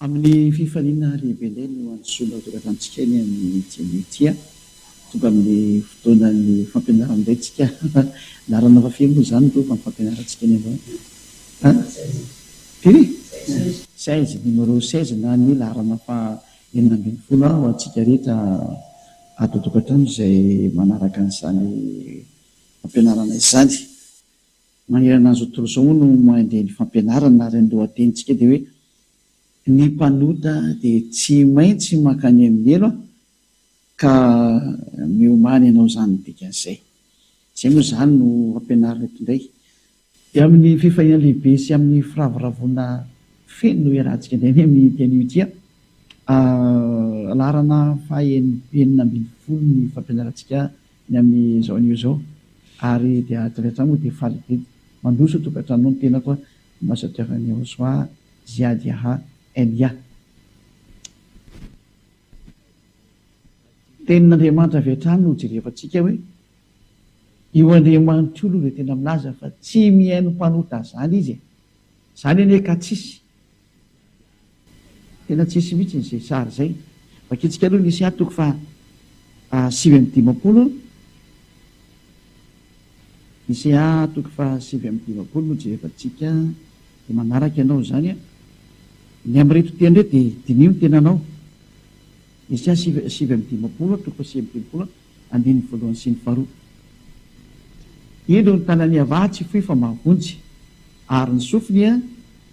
Amin'ny fifaliana lehibe indray no antsoina ho tokantranontsika eny amin'ity anio ity. Tonga amin'ny fotoanan'ny fampianarana indray tsika. Laharana fahafiry moa izany Rova ny fampianarantsika eny androany? Firy? 16, numéro 16 na ny laharana faha 16 ho antsika rehetra ato an-tokantrano izay manaraka an'izany fampianarana izany. Manerana an'izao tontolo izao moa no mandeha ny fampianarana ary ny lohatenintsika dia hoe ny mpanota dia tsy maintsy mankany amin'ny helo ka miomàna ianao izany ny dikan'izay. Izay moa izany no ampianarina eto indray. Dia amin'ny fifaliana lehibe sy amin'ny firavoravoana feno no iarahantsika indray ny amin'ity anio ity. Laharana faha 16 ny fampianarantsika ny amin'izao anio izao ary dia avy hatrany moa dia faly be mandroso tokantranonao ny tenako Ambassadeur Nehosoa Ziad Yaha Elia. Tenin'Andriamanitra avy hatrany no jerevantsika hoe io Andriamanitra io aloha dia tena milaza fa tsy mihaino mpanota zany izy e! Zany anie ka tsisy. Tena tsisy mihitsy izay sary izay. Vakintsika aloha ny Isaia toko faha 59. Isaia toko faha 59 no jerevantsika dia manaraka ianao izany an. Ny amin'ireto teny ireto dia diniho ny tenanao. Isaia 59 toko faha 59 andininy voalohany sy ny faharoa. Indro ny tanan'i Yavah tsy fohy fa mahavonjy, ary ny sofiny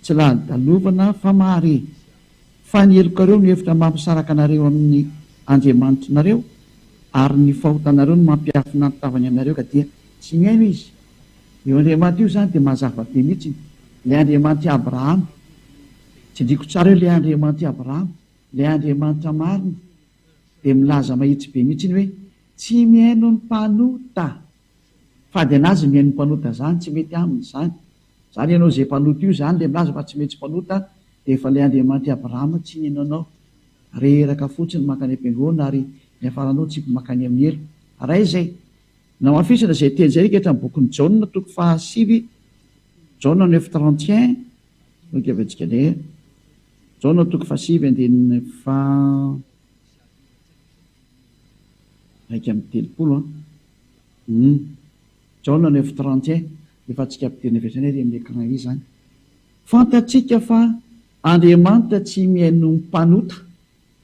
tsy lalodalovana fa mahare. Fa ny helokareo no hevitra mampisaraka anareo amin'ny Andriamanitrinareo, ary ny fahotanareo no mampiafina ny tavany aminareo ka dia tsy mihaino Izy. Io Andriamanitra io izany dia mazava be mihitsy, ilay Andriamanitr'i Abrahama. Tsindriako tsara eo ilay Andriamanitr'i Abrahama, ilay Andriamanitra marina. Dia milaza mahitsy be mihitsy iny hoe tsy mihaino ny mpanota. Fady anazy ny mihaino ny mpanota zany, tsy mety aminy zany. Zany ianao izay mpanota io zany le milaza fa tsy maintsy mpanota dia efa le Andriamanitr'i Abrahama tsy nihaino anao. Reraka fotsiny mankany am-piangonana ary niafaranao tsipy mankany amin'ny helo. Ray izay. Namafisina izay teny izay rehetra amin'ny bokin'i Jaona toko faha-9, Jaona neuf 31, Hojerentsika indray. Jaona toko fahasivy andininy faha 31 an. Hum. Jaona neuf 31, efa antsika ampidirina avy hatrany ary amin'ny écran ery izany. Fantatsika fa Andriamanitra tsy mihaino ny mpanota.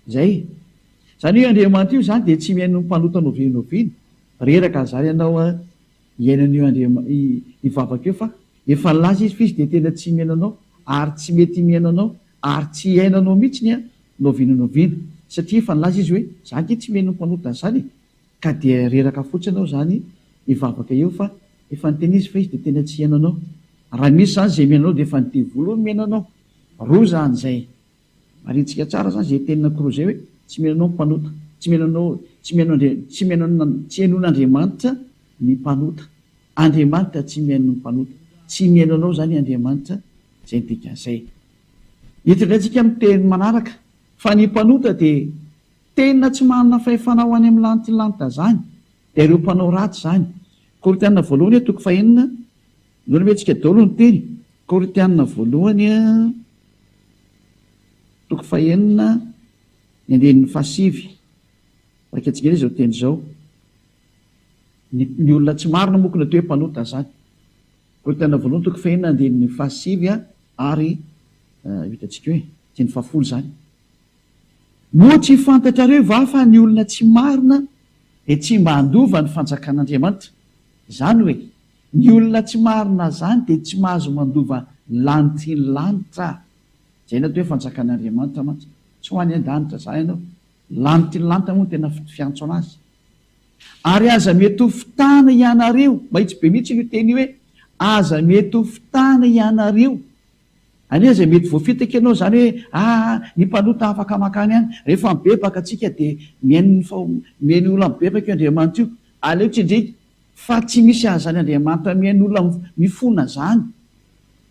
Izay. Izany hoe Andriamanitra io izany dia tsy mihaino ny mpanota n'oviana n'oviana. Reraka an'izany ianao an. Hiaino an'io Andriama hivavaka io fa efa nilaza izy fa izy dia tena tsy mihaino anao ary tsy mety mihaino anao ary tsy hihaino anao mihitsiny an n'oviana n'oviana satria efa nilaza izy hoe za ange tsy mihaino ny mpanota an'izany e ka dia reraka fotsiny ianao izany hivavaka eo fa efa niteny izy fa izy dia tena tsy hihaino anao raha misy izany izay mihaino anao dia efa ny devoly hono mihaino anao roa izany izay Marihintsika tsara zany zay tenina Crozet hoe tsy mihaino anao ny mpanota, tsy mihaino anao, tsy mihaino Andria, tsy mihaino an, tsy henoin'Andriamanitra ny mpanota. Andriamanitra tsy mihaino ny mpanota. Tsy mihaino anao zany Andriamanitra, zay ny dikan'izay. Eto indray tsika miteny manaraka fa ny mpanota dia tena tsy manana fahefana ho any amin'ny lanitry ny lanitra zany, dia ireo mpanao ratsy zany. Korintiana voalohany toko fahenina, noho ny hoe tsika daholo ny teny, Korintiana voalohany. Toko fahenina, ny andininy fahasivy. Vakintsika indray izao teny izao. Ny, ny olona tsy marina moa ko ny atao hoe mpanota izany. Korintiana voalohany toko fahenina andininy fahasivy ary hitantsika hoe andininy fahafolo izany. Moa tsy fantatrareo va fa ny olona tsy marina dia tsy mba handova ny fanjakan'Andriamanitra? Izany hoe, ny olona tsy marina izany dia tsy mahazo mandova lanitry ny lanitra. Izay ny atao hoe fanjakan'Andriamanitra mantsy. Tsy ho any an-danitra izany ianao. Lanitry ny lanitra moa no tena fiantso an'azy. Ary aza mety ho fitahana ianareo. Mahitsy be mihitsy io teny io hoe, aza mety ho fitahana ianareo. Anie izay mety voafitaka ianao izany hoe, aa, ny mpanota afaka mankany any. Rehefa mibebaka tsika dia mihaino ny faho, mihaino olona mibebaka io Andriamanitra io. Aleo tsindriana fa tsy misy an'izany Andriamanitra mihaino olona mifona izany.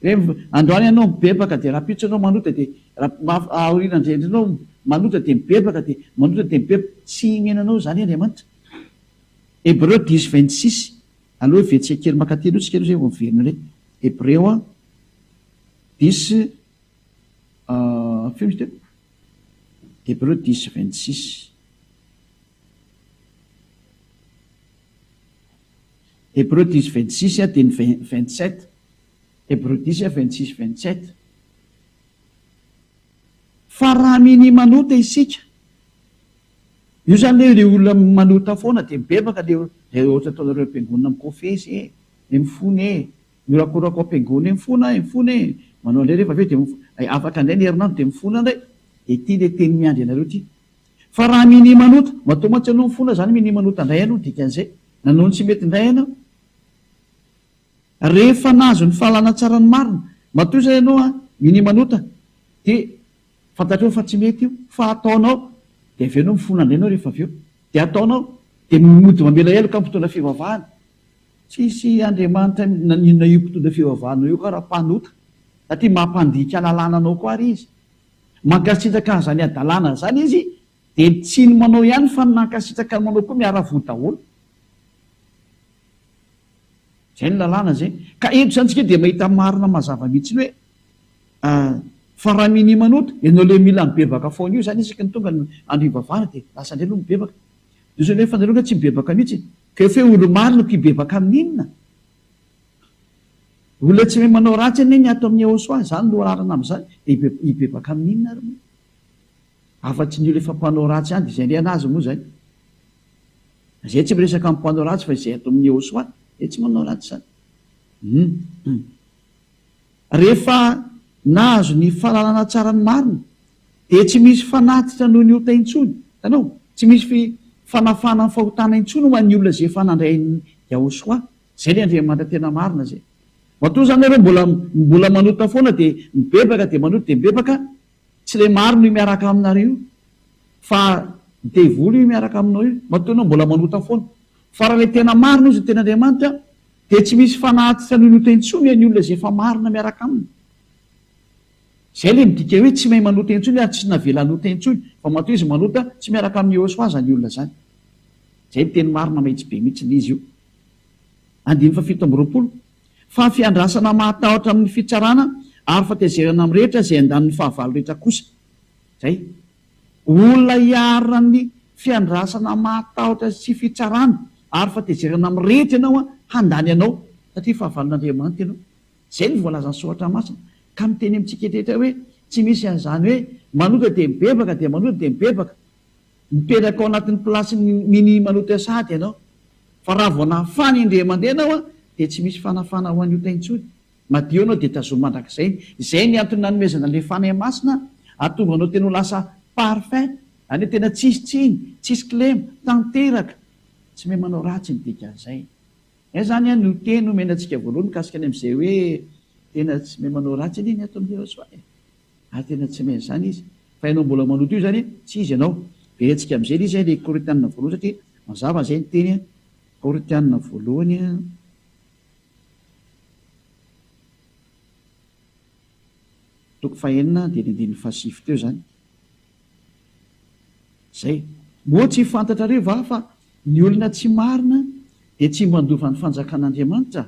Hoe androany ianao mibebaka dia rahampitso ianao manota dia aoriana indray ianao manota dia mibebaka dia manota dia mibebaka. Tsy mihaino anao izany Andriamanitra. Hebreo dix 26, aleo heverintsika kely mankaty aloha tsika aloha izay vao miverina indray. Hebreo dix, firy izy teo? Hébreux dix 26. Hébreux dix 26 dia ny 27. Hébreux dix 26 27. Fa raha minia manota isika, io zany le le olona manota foana dia mibebaka le le ohatra ataonareo am-piangonana mikofesy e, le mifona e, mihorakoraka ao am-piangonana e, mifona e, mifona e, manao indray rehefa avy eo dia mif afaka indray ny herinandro dia mifona indray, dia ity le teny miandry anareo ity. Fa raha minia manota, matoa mantsy ianao mifona zany minia manota indray ianao, dikan'izay, nanao ny tsy mety indray ianao. Rehefa nahazo ny fahalalana tsara ny marina, matoa izay ianao an, minia manota, dia fantatrao fa tsy mety io, fa ataonao, dia avy eo ianao mifona indray ianao rehefa avy eo, dia ataonao, dia mody mamela heloka amin'ny mpitondra fivavahana. Tsisy Andriamanitra na io mpitondra fivavahana io koa raha mpanota, satria mampandika lalàna anao koa ary izy. Mankasitraka an'izany hadalana izany izy, dia tsy ny manao ihany fa ny nankasitraka ny manao koa miara-voa daholo. Izay ny lalàna izay. Ka eto izany tsika dia mahita marina mazava mihitsy ny hoe fa raha minia manota, ianao ilay mila mibebaka foana io izany isaky ny tonga ny andro hivavahana dia lasa indray aloha mibebaka. Dia izao nefa nareo nga tsy mibebaka mihitsy. Ka efa hoe olo-marina ko hibebaka amin'inona? Olona tsy mahay manao ratsy anie ny ato amin'ny Eosoa, izany no rarana amin'izany, dia hibebaka amin'inona ary moa? Afa-tsy ny olona efa mpanao ratsy ihany dia izay indray an'azy moa izany. Izay tsy miresaka amin'ny mpanao ratsy fa izay ato amin'ny Eosoa dia tsy manao ratsy izany. Hum. Rehefa nahazo ny fahalalana tsara ny marina dia tsy misy fanatitra noho ny ota intsony. Hitanao? Tsy misy fi fanafahana ny fahotana intsony ho an'ny olona izay efa nandray an'i Yahoshua. Izay ilay Andriamanitra tena marina izay. Matoa izany nareo mbola mbola manota foana dia mibebaka dia manota dia mibebaka, Tsy le marina io miaraka aminareo io fa devoly io miaraka aminao io matoa ianao mbola manota foana. Fa raha le tena marina izy ny ten'Andriamanitra dia tsy misy fanatitra nonota intsony ny olona izay efa marina miaraka aminy. Zay le midika hoe tsy mahay manota intsony ary tsy navela hanota intsony fa matoa izy manota tsy miaraka amin'i Yehosua zany olona zany. Zay ny teny marina mahitsy be mihitsy izy io. Andininy faha 27. Fa fiandrasana mahatahotra amin'ny fitsarana ary fatezerana amin'ny rehetra izay andanin'ny fahavalo rehetra kosa. Izay. Olona iharan'ny fiandrasana mahatahotra sy fitsarana ary fatezerana amin'ny rehetra ianao handany anao satria fahavalon'Andriamanitra ianao. Izay no voalazan'ny Soratra Masina. Ka miteny amintsika rehetra hoe tsy misy an'izany hoe manota dia mibebaka dia manota dia mibebaka. Mipetraka ao anatin'ny place-n'ny mini manota sahady ianao. Fa raha vao nafana indray mandeha ianao dia tsy misy fanafana ho an'ny ota intsony. Madio ianao dia tazomy mandrakizay. Izay ny antony nanomezana an'ilay Fanahy Masina hahatonga anao tena ho lasa parfait, izany hoe tena tsisy tsiny, tsisy kilema, tanteraka. Tsy mahay manao ratsy ny dikan'izay. Izay izany no teny nomena antsika voalohany mikasika ny amin'izay hoe tena tsy mahay manao ratsy anie ny ato amin'ny Yehosua e. Ary tena tsy mahay an'izany izy. Fa ianao mbola manoto io izany, tsy izy ianao. Verentsika amin'izay ilay izy, ilay Korintianina voalohany satria mazava izay ny teny Korintianina voalohany. Toko fahenina dia ny andininy fahasivy teo izany. Izay. Moa tsy fantatrareo va fa ny olona tsy marina dia tsy mandova ny fanjakan'Andriamanitra?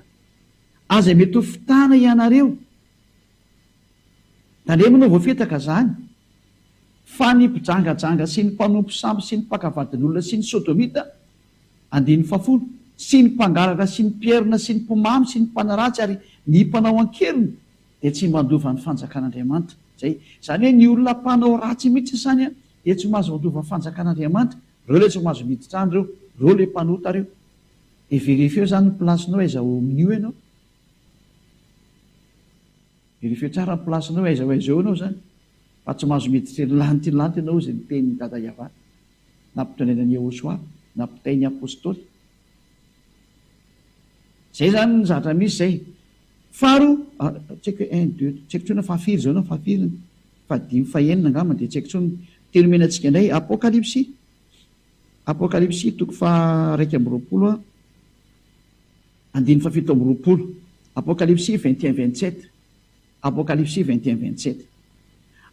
Aza mety ho fitana ianareo. Tandremo anao voafetaka zany fa ny mpijangajanga sy ny mpanompo sampy sy ny mpaka vadin'olona sy ny sodomita, andininy fahafolo, sy ny mpangalatra sy ny mpierina sy ny mpimamo sy ny mpanaratsy ary ny mpanao an-keriny dia tsy mandova ny fanjakan'Andriamanitra. Zay. Zany hoe ny olona mpanao ratsy mihitsy zany dia tsy mahazo mandova ny fanjakan'Andriamanitra. Reo le tsy mahazo miditra any reo. Reo le mpanota reo. Dia verifieo zany ny place-nao aiza ao amin'io ianao. Verifieo tsara ny place nao hoe aiza ho aiza eo ianao zany fa tsy mahazo miditra eny lanitra eny lanitra ianao hozy ny tenin'i Dada Yavah nampitondraina an'i Yehosua nampitain'ny Apostoly. Zay zany ny zavatra misy zay. Faharoa, tsy haiko hoe un, deux, tsy haiko intsony hoe fahafiry zao na fahafiriny, fahadimy, fahenina angamba dia tsy haiko intsony. Teny omena antsika indray Apokalypsy, Apokalypsy toko faha 21 a. Andininy faha 27, Apokalypsy 21 27, Apokalypsy 21 27.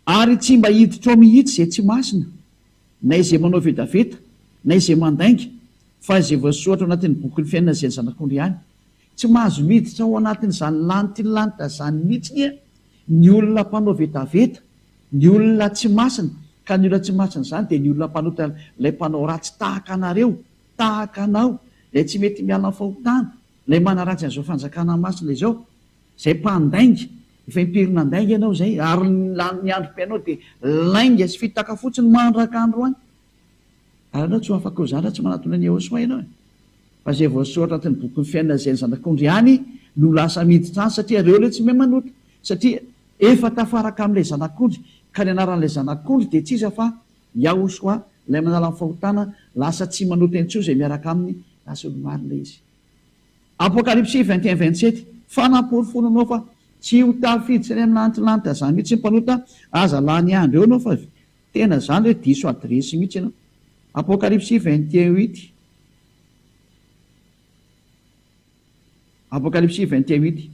Ary tsy mba hiditra ao mihitsy izay tsy masina, na izay manao vetaveta, na izay mandainga, fa izay voasoratra ao anatin'ny bokin'ny fiainana izay ny Zanak'ondry ihany. Tsy mahazo miditra ao anatin'izany lanitry ny lanitra izany mihitsy ny olona mpanao vetaveta, ny olona tsy masina. Ka ny olona tsy masina izany dia ny olona mpanota ilay mpanao ratsy tahaka anareo, tahaka anao, ilay tsy mety miala amin'ny fahotana, ilay manaratsy an'izao fanjakana masina izao, izay mpandainga, efa impiry nandainga ianao izay, ary ny ny androm-piainao dia lainga sy fitaka fotsiny mandraka androany. Ary ianao tsy ho afaka ho izany raha tsy manatona an'i Yehosua ianao e. Fa izay voasoratra anatin'ny bokin'ny fiainana izay ny zanak'ondry ihany no lasa miditra any satria ireo ilay tsy mahay manota, satria efa tafaraka amin'ilay zanak'ondry, ka ny anaran'ilay zanak'ondry dia tsy iza fa Yahoshuah, ilay manala ny fahotana, lasa tsy manota intsony izay miaraka aminy, lasa olo-marina izy. Apokalypsy 21 27, Fanaporofoana anao fa tsy ho tafiditra any amin'ny lantilanty azany mihitsy ny mpanota, aza lany andro eo anao fa tena zany hoe diso adiresy mihitsy ianao. Apokalypsy 21 huit. Apokalypsy 21 huit.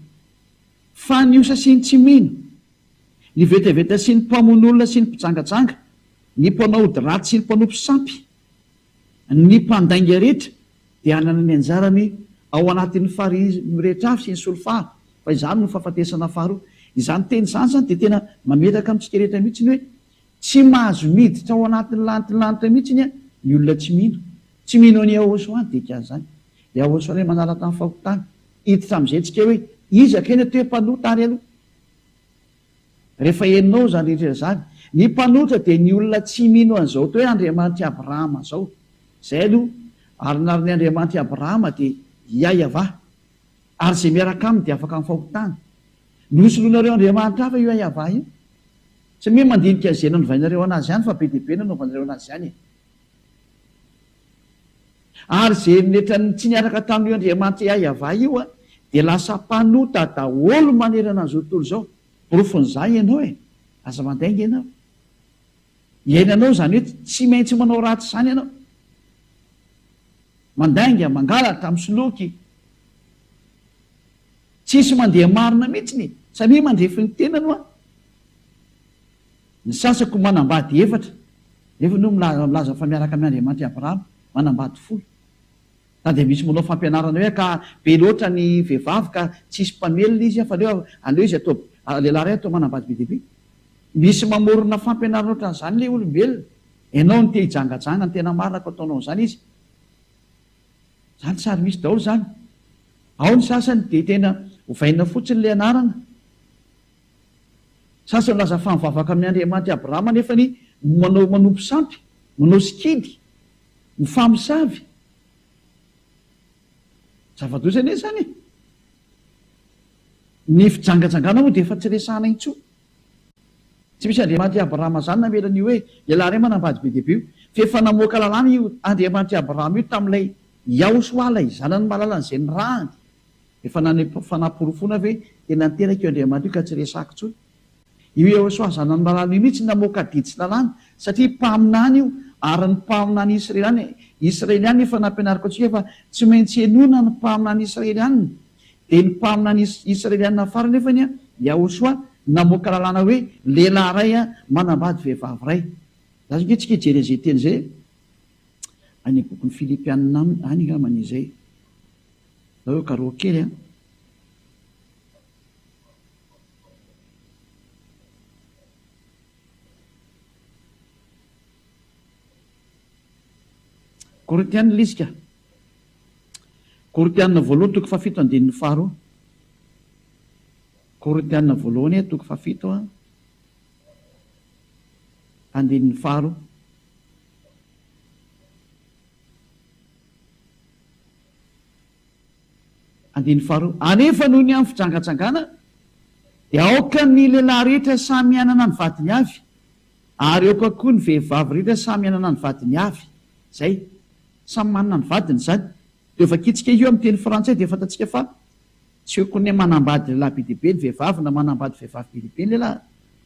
Fa ny osa sy ny tsy mino, ny vetaveta sy ny mpamono olona sy ny mpijangajanga, ny mpanao ody ratsy sy ny mpanompo sampy, ny mpandainga rehetra dia hanana ny anjarany ao anatin'ny farihy mirehitra afo sy ny solifara, fa izany no fahafatesana faharoa. Izany teny izany izany dia tena mametraka amintsika rehetra mihitsy ny hoe tsy mahazo miditra ao anatin'ny lantilanitra mihitsy ny olona tsy mino. Tsy mino an'i Yahoshuah ny dikan'izany. Yahoshuah ilay manala tamin'ny fahotana. Hiditra amin'izay tsika hoe iza kay ny atao hoe mpanota ary aloha? Rehefa henonao izany rehetra izany, ny mpanota dia ny olona tsy mino an'izao atao hoe Andriamanitr'i Abrahama izao. Izay aloha. Ary ny anaran'ny Andriamanitr'i Abrahama dia Yaiavah. Ary izay miaraka aminy dia afaka amin'ny fahotana. Nosoloinareo andriamanitra hafa io Yaiavah io. Tsy hoe mandinika an'izay nanovainareo an'azy ihany fa be dia be nanaovanareo an'azy ihany e. Ary izay rehetra tsy niaraka tamin'io Andriamanitra Yaiavah io dia lasa mpanota daholo manerana an'izao tontolo izao. Porofon'izany ianao e! Aza mandainga ianao. Iainanao izany hoe tsy maintsy manao ratsy izany ianao. Mandainga, mangalatra, misoloky. Tsisy mandeha marina mihitsy e! Samia mandrefy ny tenany hoa. Ny sasako manambady efatra, nefa no milaza fa miaraka amin' Andriamanitr' i Abrahama, manambady folo. Na dia misy manao fampianarana hoe ka be loatra ny vehivavy ka tsisy mpamelona izy fa aleo aleo izy atao lehilahy iray atao manambady be dia be. Misy mamorona fampianarana ohatran'izany ilay olombelona. Ianao no te hijangajanga, ny tena marina ko ataonao an'izany izy. Izany sary misy daholo izany. Ao ny sasany dia tena ovaina fotsiny ilay anarana. Sasany milaza fa mivavaka amin' Andriamanitr' i Abrahama nefa ny manao manompo sampy, manao sikidy, mifamosavy. Zava-doza anie izany e! Ny fijangajangana moa dia efa tsy resahana intsony. Tsy misy Andriamanitr' i Abrahama izany namela an'io hoe lehilahy iray manambady be dia be io. Fa efa namoaka lalàna io Andriamanitr' i Abrahama io tamin'ilay Yahoshua ilay zanany malalany izay nirahany. Efa naneho fanaporofoana ve dia nanteraka io Andriamanitra io ka tsy resahako intsony? Io Yehosua zanany malala io mihitsy namoaka didy sy lalàna satria mpaminany io ary ny mpaminany israeliana israeliana efa nampianariko antsika fa tsy maintsy henoina ny mpaminany israeliana dia ny mpaminany israeliana farany nefany an Yahosua namoaka lalàna hoe lehilahy iray an manambady vehivavy iray. Lasa ange tsika hijery an'izay teny izay any bokin'ny Filipianina any angambany izay. Zao karoho kely an. Korintiana ilay izy ka. Korintiana voalohany toko fahafito andininy faharoa. Korintiana voalohany toko fahafito andininy faharoa. Andininy faharoa, Anefa noho ny amin'ny fijangajangana, dia aoka ny lehilahy rehetra samy hanana ny vadiny avy, ary aoka koa ny vehivavy rehetra samy hanana ny vadiny avy. Izay. Samy manana ny vadiny izany. Dia vakintsika io amin'ny teny frantsay dia fantatsika fa tsy hoe koa manambady lehilahy be dia be ny vehivavy na manambady vehivavy be dia be ny lehilahy.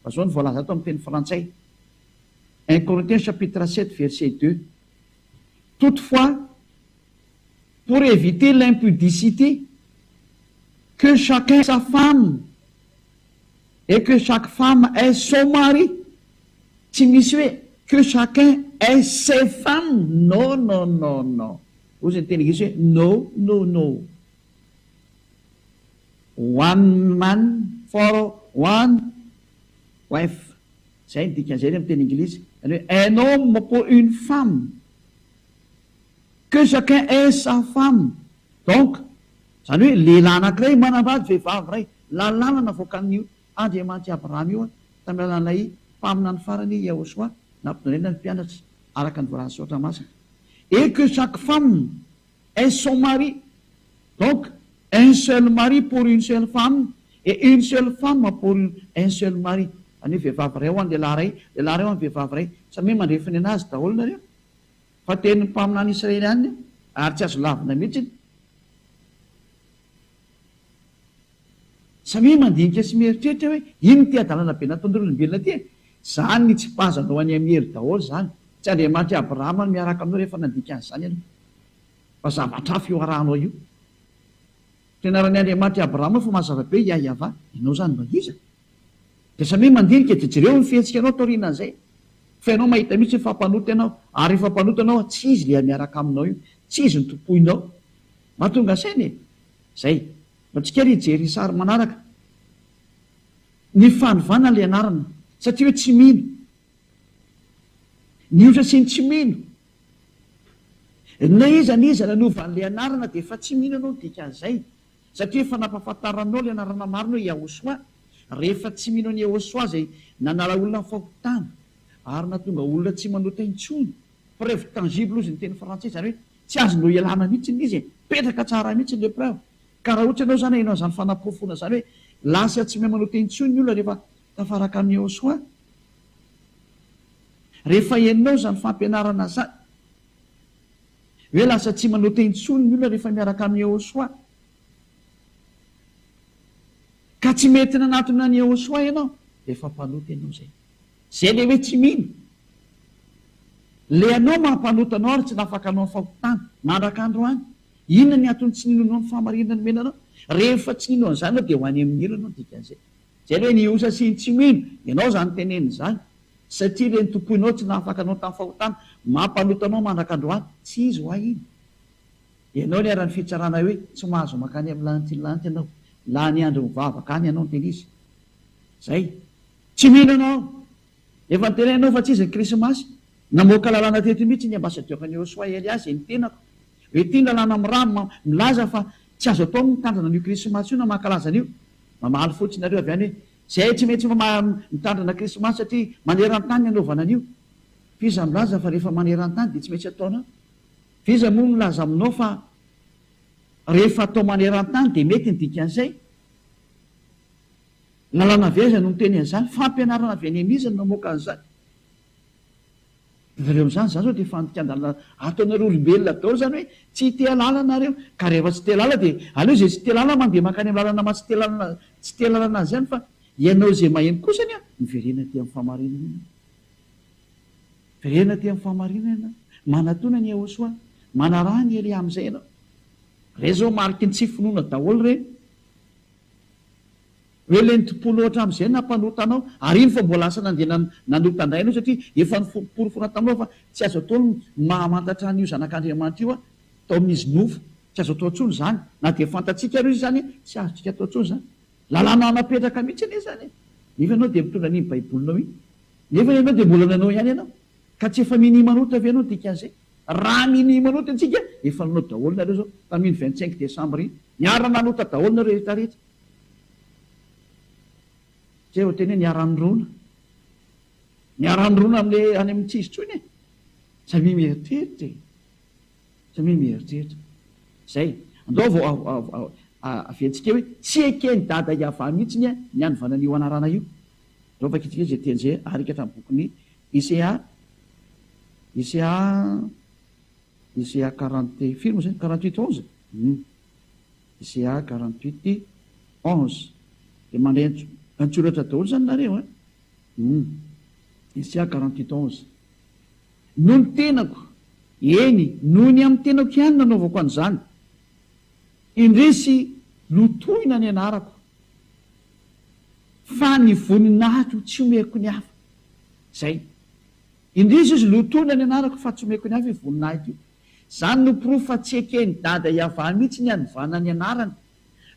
Fa izao no voalaza ato amin'ny teny frantsay. Un Corinthiens chapitre 7 verset 2. Toutefois, pour éviter l'impudicité, que chacun ait sa femme et que chaque femme ait son mari. Tsy misy hoe que chacun ait ses femmes, non, non, non, non. Hoy ny teny anglisy hoe no, no, no. One man for one wife. Izay ny dikan'izay ny amin'ny teny anglisy. Zany hoe un homme pour une femme. Que chacun ait sa femme. Donc, zany hoe lehilahy anankiray manambady vehivavy iray. Lalàna navoakan'io Andriamanitr'i Abrahama io tamin'ny alalan'ilay mpaminany farany Yahoshuah nampidonena ny mpianatra araka ny voalazan'ny Soratra Masina. Et que chaque femme ait son mari. Donc, un seul mari pour une seule femme et une seule femme pour un seul mari. Zany hoe vehivavy iray ho an'ny lehilahy iray, lehilahy iray ho an'ny vehivavy iray. Samia mandrefy ny anazy daholo nareo. Fa tenin'ny mpaminany Israely ihany io ary tsy azo lavina mihitsy. Samia mandinika sy mieritreritra hoe inona ity hadalana be nataon'ireo olombelona ity e? Zany nitsipazanao any amin'ny helo daholo zany. Tsy Andriamanitr'i Abrahama no miaraka aminao rehefa nandika an'izany ianao. Fa zavatra hafa io arahanao io. Fianaran'i Andriamanitr'i Abrahama fa mazava be Yahyaavah. Ianao zany mba iza? Dia samia mandinika dia jereo ny fihetsikanao taorianan'izay. Fa ianao mahita mihitsy fa mpanota ianao. Ary rehefa mpanota ianao tsy izy ilay miaraka aminao io. Tsy izy no tompoinao. Mahatonga saina e! Zay. Antsika ary hijery ny sary manaraka. Ny fanovana ilay anarana. Satria hoe tsy mino. Ny otra sy ny tsy mino. Na iza na iza nanova an'ilay anarana dia efa tsy mino ianao ny dikan'izay. Satria efa nampahafantaranao ilay anarana marina hoe Yahoshuah. Rehefa tsy mino an'i Yahoshuah izay nanala olona amin'ny fahotana ary nahatonga olona tsy manota intsony. Preuve tangible hozy ny teny frantsay, izany hoe tsy azonao ialana mihitsy ilay izy e! Mipetraka tsara mihitsy ilay preuve. Ka raha ohatra ianao izany aheno an'izany fanaporofoana izany hoe lasa tsy mahay manota intsony ny olona rehefa tafaraka amin'i Yahoshuah. Rehefa henonao izany fampianarana izany hoe lasa tsy manota intsony ny olona rehefa miaraka amin'i Yahoshuah. Ka tsy mety nanatona an'i Yahoshuah ianao dia efa mpanota ianao izay. Izay ilay hoe tsy mino. Ilay anao maha mpanota anao ary tsy nafaka anao amin'ny fahotana mandraka androany. Inona ny antony tsy ninoanao ny fahamarinana nomena anao? Rehefa tsy nino an'izany ianao dia ho any amin'ny helo ianao dikan'izay. Izay ilay hoe ny osa sy ny tsy mino. Ianao izany tenenina izany. Satria ireny tompoinao tsy nahafaka anao tamin'ny fahotana, mampanota anao mandraka androany. Tsy izy hoa iny. Ianao niharan'ny fitsarana hoe tsy mahazo mankany amin'ny lanitry ny lanitra ianao. Lany andro mivavaka any ianao niteny izy. Zay. Tsy mino anao. Efa nitenenina anao fa tsy izy ny krismasy. Namoaka lalàna teto mihitsy ny ambassadeur ny Josoa Elias izay ny tenako. Hoe ity ny lalàna miraha milaza fa tsy azo atao ny mitandrina an'io krismasy io na mankalaza an'io. Mamaly fotsiny nareo avy any hoe zay tsy maintsy mitandrina krismasy satria maneran-tany ny anaovana an'io. F'iza milaza fa rehefa maneran-tany dia tsy maintsy ataonao? F'iza moa milaza aminao fa rehefa atao maneran-tany dia mety ny dikan'izay? Lalàna avy aiza no miteny an'izany? Fampianarana avy any amin'iza no namoaka an'izany? Jereo amin'izany, izany izao dia fandikan-dalàna ataonareo olombelona daholo izany hoe tsy te hahalala nareo. Ka rehefa tsy te hahalala dia aleo izay tsy te hahalala mandeha mankany amin'ny lalana maha tsy te hahalala tsy te hahalala azy ihany fa ianao izay maheno kosa anie miverena aty amin'ny fahamarinana ianao. Miverena aty amin'ny fahamarinana ianao. Manatona an'i Yehosua. Manaraha an'i Elia amin'izay ianao. Ireny izao mariky ny tsy finoana daholo ireny. Hoe le nitompoanao hatramin'izay nampanota anao, ary iny fa mbola lasa nandeha nanota indray ianao satria efa niforoporofona taminao fa tsy azo atao ny mahamantatra an'io zanak'Andriamanitra io tao amin'izy nofo, tsy azo atao intsony izany, na dia fantatsika ary izy izany tsy azontsika atao intsony izany. Lalàna napetraka mihitsy anie izany e! Nefa ianao dia mitondra an'iny baibolinao iny, nefa ianao dia mbola nanao ihany ianao, ka tsy efa minia manota ve ianao ny dikan'izay? Raha minia manota antsika, efa nanao daholo nareo zao tamin'iny 25 décembre iny, niara nanota daholo nareo rehetra rehetra. Zay vao teny hoe niara-nirona. Niara-nirona amin'le any amin'ny tsy izy intsony e. Samia mieritreritra e. Samia mieritreritra. Zay. Andao vao aventsika hoe tsy eken'i Dada Yavah mihitsy ny ny hanovana an'io anarana io. Andao vakintsika izay teny izay arikatra amin'ny bokin'ny Isaiah Isaiah Isaiah quarante firy moa izay? 48 11? Hum. Isaiah 48 11. Dia mandray an-tsoratra daholo izany nareo an? Hum. Isaiah 48 11. Noho ny tenako, eny, noho ny amin'ny tenako ihany nanaovako an'izany. Indrisy lotoina ny anarako, fa ny voninahitro tsy omeko ny hafa. Izay. Indrisy izy lotoina ny anarako fa tsy omeko ny hafa io voninahitra io. Izany no porofo fa tsy eken'i Dada Yavah mihitsy ny hanovana ny anarany.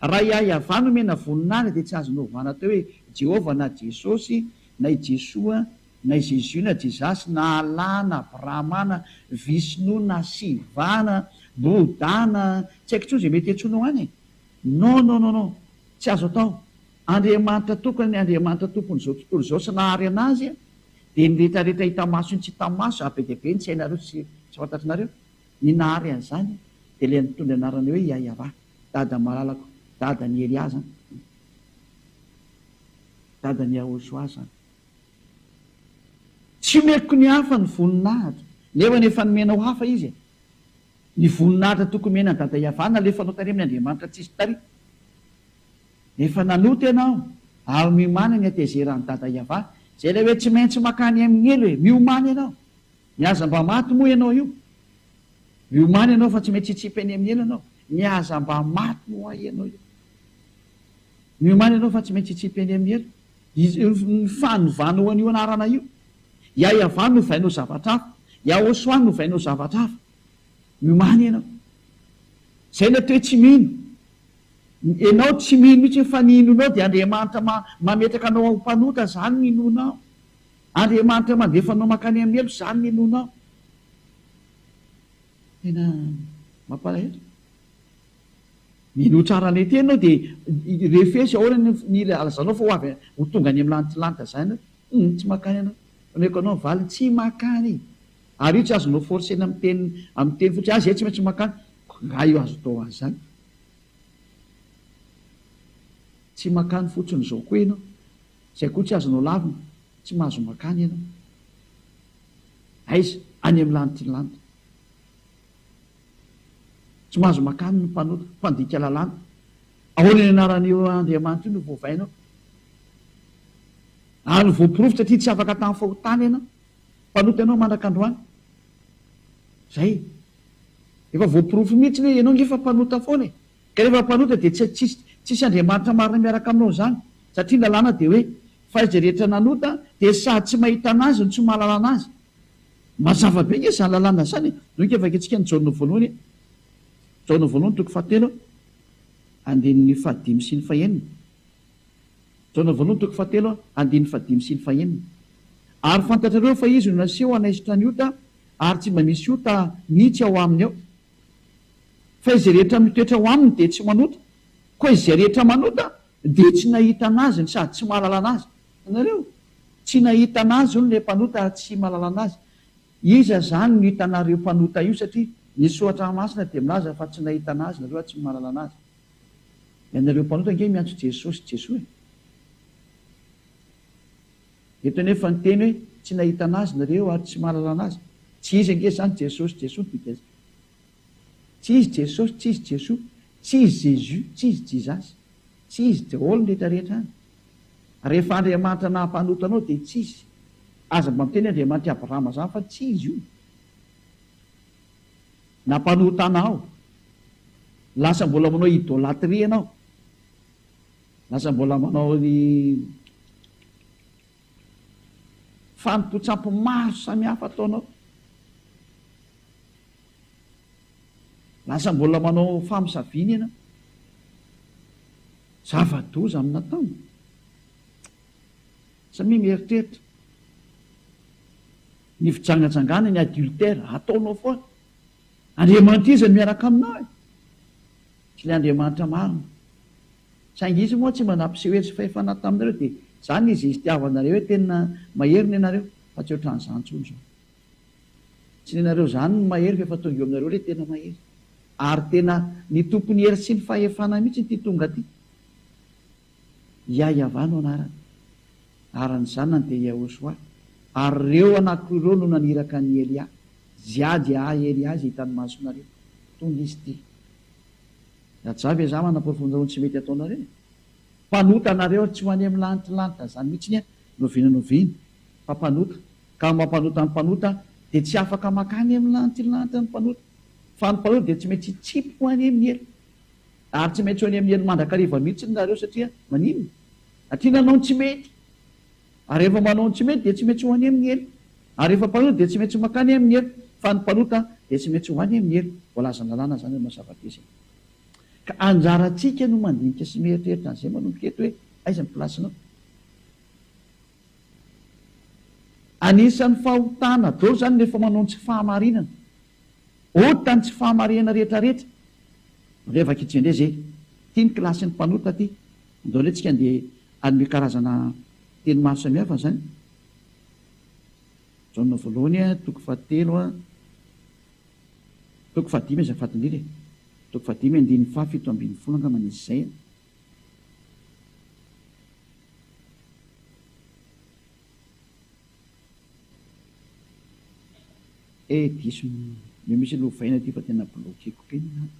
Raha i Yavah no omena voninahitra dia tsy azo novana atao hoe Jehovah na Jesosy na i Jesoa. Na i Jésus na Jesus na Allah na Brahma na Vishnu na Shiva na Bouddha na tsy haiko intsony izay mety hiantsoanao any e! Non non non non! Tsy azo atao! Andriamanitra tokana ny Andriamanitra tompon'izao tontolo izao sy nahary anazy dia ny retraretra hita maso sy ny tsy hita maso ary be dia be ny tsy hainareo sy tsy fantatrinareo ny nahary an'izany dia ilay nitondra anarana hoe Yayavah Dada malalako Dadan'i Elia zany Dadan'i Yahoshua zany. Tsy omeko ny hafa ny voninahitra, nefa efa nomenao hafa izy e. Ny voninahitra tokony omena an'i Dada Yavah nalefanao tary amin'ny Andriamanitra tsisy tary. Efa nanota ianao ary miomàna ny hatezeran'i Dada Yavah. Izay ilay hoe tsy maintsy makany amin'ny helo e. Miomàna ianao. Miaza mba maty moa ianao io. Miomàna ianao fa tsy maintsy hitsipy any amin'ny helo ianao. Miaza mba maty moa ianao io. Miomàna ianao fa tsy maintsy hitsipy any amin'ny helo. Ny fanovanao an'io anarana io. Yahyavan novainao zavatra hafa. Yahoshuah novainao zavatra hafa. Miomàna ianao. Izay ny atao hoe tsy mino. Ianao tsy mino mihitsy fa ny inoanao dia Andriamanitra mametraka anao ho mpanota izany ny inoanao. Andriamanitra mandefa anao mankany amin'ny helo izany ny inoanao. Tena mampalahelo. Minoa tsara an'ilay teny ianao dia refesy ahoana ny ny ilazanao fa ho avy ho tonga any amin'ny lanitra lanitra izany ianao. Hum, tsy mankany ianao. Omeko anao ny valiny, tsy mankany. Ary io tsy azonao forcer-na amin'ny teny amin'ny teny fotsiny, ah izay tsy maintsy mankany. Nga io azo atao an'izany? Tsy mankany fotsiny izao koa ianao. Izay koa tsy azonao lavina, tsy mahazo mankany ianao. Aiza? Any amin'ny lanitry ny lanitra. Tsy mahazo makany ny mpanota, mpandika lalàna. Ahoana ny anaran'io Andriamanitra io no voavainao? Ary voaporofo satria tsy afaka tamin'ny fahotana ianao. Mpanota ianao mandraka androany. Zay. Efa voaporofo mihitsy hoe ianao nge efa mpanota foana e. Ka rehefa mpanota dia tsy tsisy tsisy Andriamanitra marina miaraka aminao izany. Satria ny lalàna dia hoe fa izay rehetra nanota dia sady tsy mahita an'azy no tsy mahalala an'azy. Mazava be nge izany lalàna izany e! Donky vakintsika ny Jaona voalohany e! Jaona voalohany toko fahatelo andininy fahadimy sy ny fahenina. Jaona voalohany toko fahatelo andininy fahadimy sy ny fahenina. Ary fantatrareo fa izy no naseho hanaisotra ny ota ary tsy mba misy ota mihitsy ao aminy ao. Fa izay rehetra mitoetra ao aminy dia tsy manota, koa izay rehetra manota dia tsy nahita an'azy no sady tsy mahalala an'azy. Hitanareo? Tsy nahita an'azy hono ilay mpanota ary tsy mahalala an'azy. Iza izany no hitanareo mpanota io satria ny soratra masina dia milaza fa tsy nahita an'azy nareo ary tsy mahalala an'azy. Ianareo mpanota ange miantso Jesosy Jesoa e. Eto anefa ny teny hoe tsy nahita an'azy nareo ary tsy mahalala an'azy. Tsy izy ange izany Jesosy Jesoa no dikan'izany. Tsy izy Jesosy, tsy izy Jesoa, tsy izy Jesus, tsy izy Jesus. Tsy izy daholo ny rehetra rehetra any. Rehefa Andriamanitra naha-mpanota anao dia tsy izy. Aza mba miteny Andriamanitr'i Abrahama zany fa tsy izy io. Nampanota anao. Lasa mbola manao idolatrie ianao. Lasa mbola manao ny fanompoan-tsampy maro samihafa ataonao. Lasa mbola manao famosaviana ianao. Zava-doza amin'ny natao. Samia mieritreritra. Ny fijangajangana, ny adultère, ataonao foana. Andriamanitra iza no miaraka aminao e? Tsy ilay Andriamanitra marina. Saingy izy moa tsy mba nampiseho hery sy fahefana taminareo dia izany izy itiavanareo hoe tena mahery ny anareo fa tsy ohatran'izany intsony izao. Tsy nenareo zany no mahery fa efa tonga eo aminareo le tena mahery. Ary tena ny tompon'ny hery sy ny fahefana mihitsy ity tonga ty. Yah-Yavah no anarany. Ary ny zanany dia Yahoshuah. Ary reo anakiroa ireo no naniraka an'i Elia. Zia dia ahy Elia izay hitan'ny masonareo. Tonga izy ity. Raha ve za manaporofo aminareo ny tsy mety ataonareo e? Mpanota nareo ary tsy ho any amin'ny lanitra lanitra zany mihitsy ny noviana noviana fa mpanota. Ka ny mampanota ny mpanota dia tsy afaka makany amin'ny lantilanty ny mpanota, fa ny mpanota dia tsy maintsy hitsipy ho any amin'ny helo. Ary tsy maintsy ho any amin'ny helo mandrakariva mihitsy nareo satria maninona? Satria nanao ny tsy mety. Ary rehefa manao ny tsy mety dia tsy maintsy ho any amin'ny helo. Ary rehefa mpanota dia tsy maintsy makany amin'ny helo, fa ny mpanota dia tsy maintsy ho any amin'ny helo. Voalazan'ny lalàna izany aloha mazava be izay. Ka anjarantsika no mandinika sy mieritreritra an'izay manomboka eto hoe aiza ny place-nao. Anisan'ny fahotana daholo izany rehefa manao ny tsy fahamarinana. Ota ny tsy fahamarinana rehetra rehetra. Ndray vakitsika indray ze. Ty ny kilasin'ny mpanota ty. Andao indray tsika andeha hanome karazana teny maro samihafa zany. Jaona voalohany toko fahatelo a, toko fahadimy azafady indrindra e. Toko fahadimy andininy faha 17 angambany izy izay a. Eh diso ny misy lovaina aty fa tena bloquer-ko be ny ahy.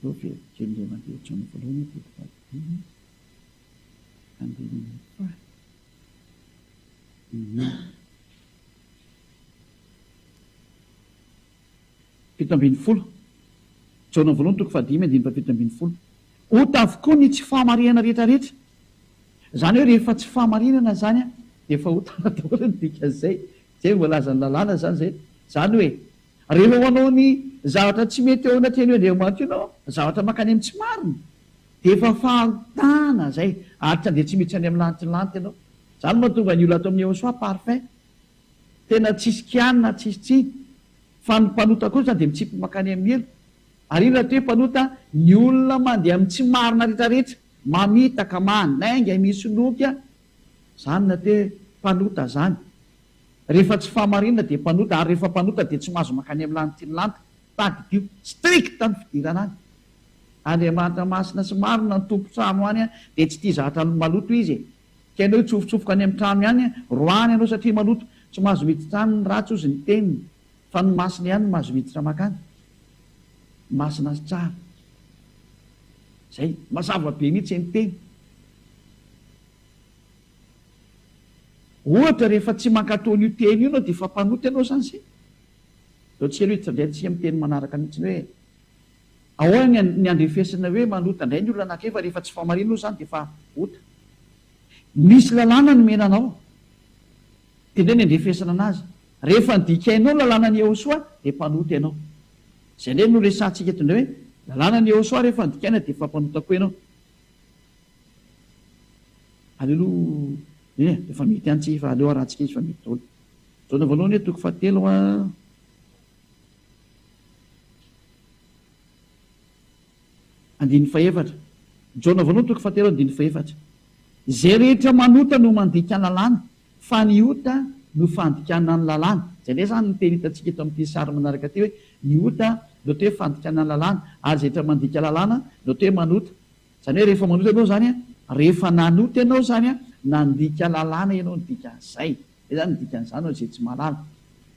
Aleo averiko kely indray mandeha Jaona voalohany toko fahadimy andininy faha 17. Jaona voalohany toko fahadimy andininy faha 17. Ota avokoa ny tsy fahamarihana rehetra rehetra. Izany hoe rehefa tsy fahamarinana izany dia efa otana daholo ny dikan'izay. Izay no voalazan'ny lalàna izany izay. Izany hoe rehefa manao ny zavatra tsy mety eo anatrehan'io Andriamanitra io ianao, zavatra mankany amin'ny tsy marina, dia efa fahotana izay ary tsy handeha tsy miditra any amin'ny lantilanty ianao. Izany no mahatonga ny olona ato amin'ny Ehosoa parfait. Tena tsisy kianina, tsisy tsiny. Fa ny mpanota kosa dia mitsipy mankany amin'ny helo. Ary inona ty hoe mpanota? Ny olona mandeha amin'ny tsy marina rehetra rehetra, mamitaka, manainga, misoloky, zany no atao hoe mpanota zany. Rehefa tsy fahamarinana dia mpanota, ary rehefa mpanota dia tsy mahazo mankany amin'ny lanitry ny lanitra. Tadidio, strict ny fidirana any. Andriamanitra masina sy marina ny tompon-trano any dia tsy tia zavatra maloto izy e. Ka ianao hitsofotsofoka any amin'ny trano ihany, roahiny ianao satria maloto. Tsy mahazo miditra any ny ratsy hozy ny teniny, fa ny masina ihany no mahazo miditra mankany. Masina sy tsara. Zay. Mazava be mihitsy ny teny. Ohatra rehefa tsy mankatò an'io teny io ianao dia efa mpanota ianao izany izay. Izao tsika aloha hiditra indray tsika amin'ny teny manaraka mihitsy ny hoe ahoana ny ny andrefesana hoe manota indray ny olona anankiray fa rehefa tsy fahamarinana io izany dia efa ota. Misy lalàna nomena anao. Dia indray ny andrefesana anazy. Rehefa nodikainao ny lalànan'i Yehosua dia mpanota ianao. Izay indray no resahantsika eto indray hoe lalànan'i Yehosua rehefa nodikaina dia efa mpanota koa ianao. Aleo aloha e, efa mety ihany tsika fa aleo arahantsika izy fa mety daholo. Jaona voalohany toko fahatelo a. Andininy fahefatra. Jaona voalohany toko fahatelo andininy fahefatra. Izay rehetra manota no mandika lalàna, fa ny ota no fandikana ny lalàna. Izay indray izany ny teny hitantsika eto amin'ity sary manaraka ity hoe ny ota no atao hoe fandikana ny lalàna, ary izay rehetra mandika lalàna no atao hoe manota. Izany hoe rehefa manota ianao izany, rehefa nanota ianao izany, nandika lalàna ianao ny dikan'izay. Izay izany ny dikan'izany ho an'izay tsy mahalala.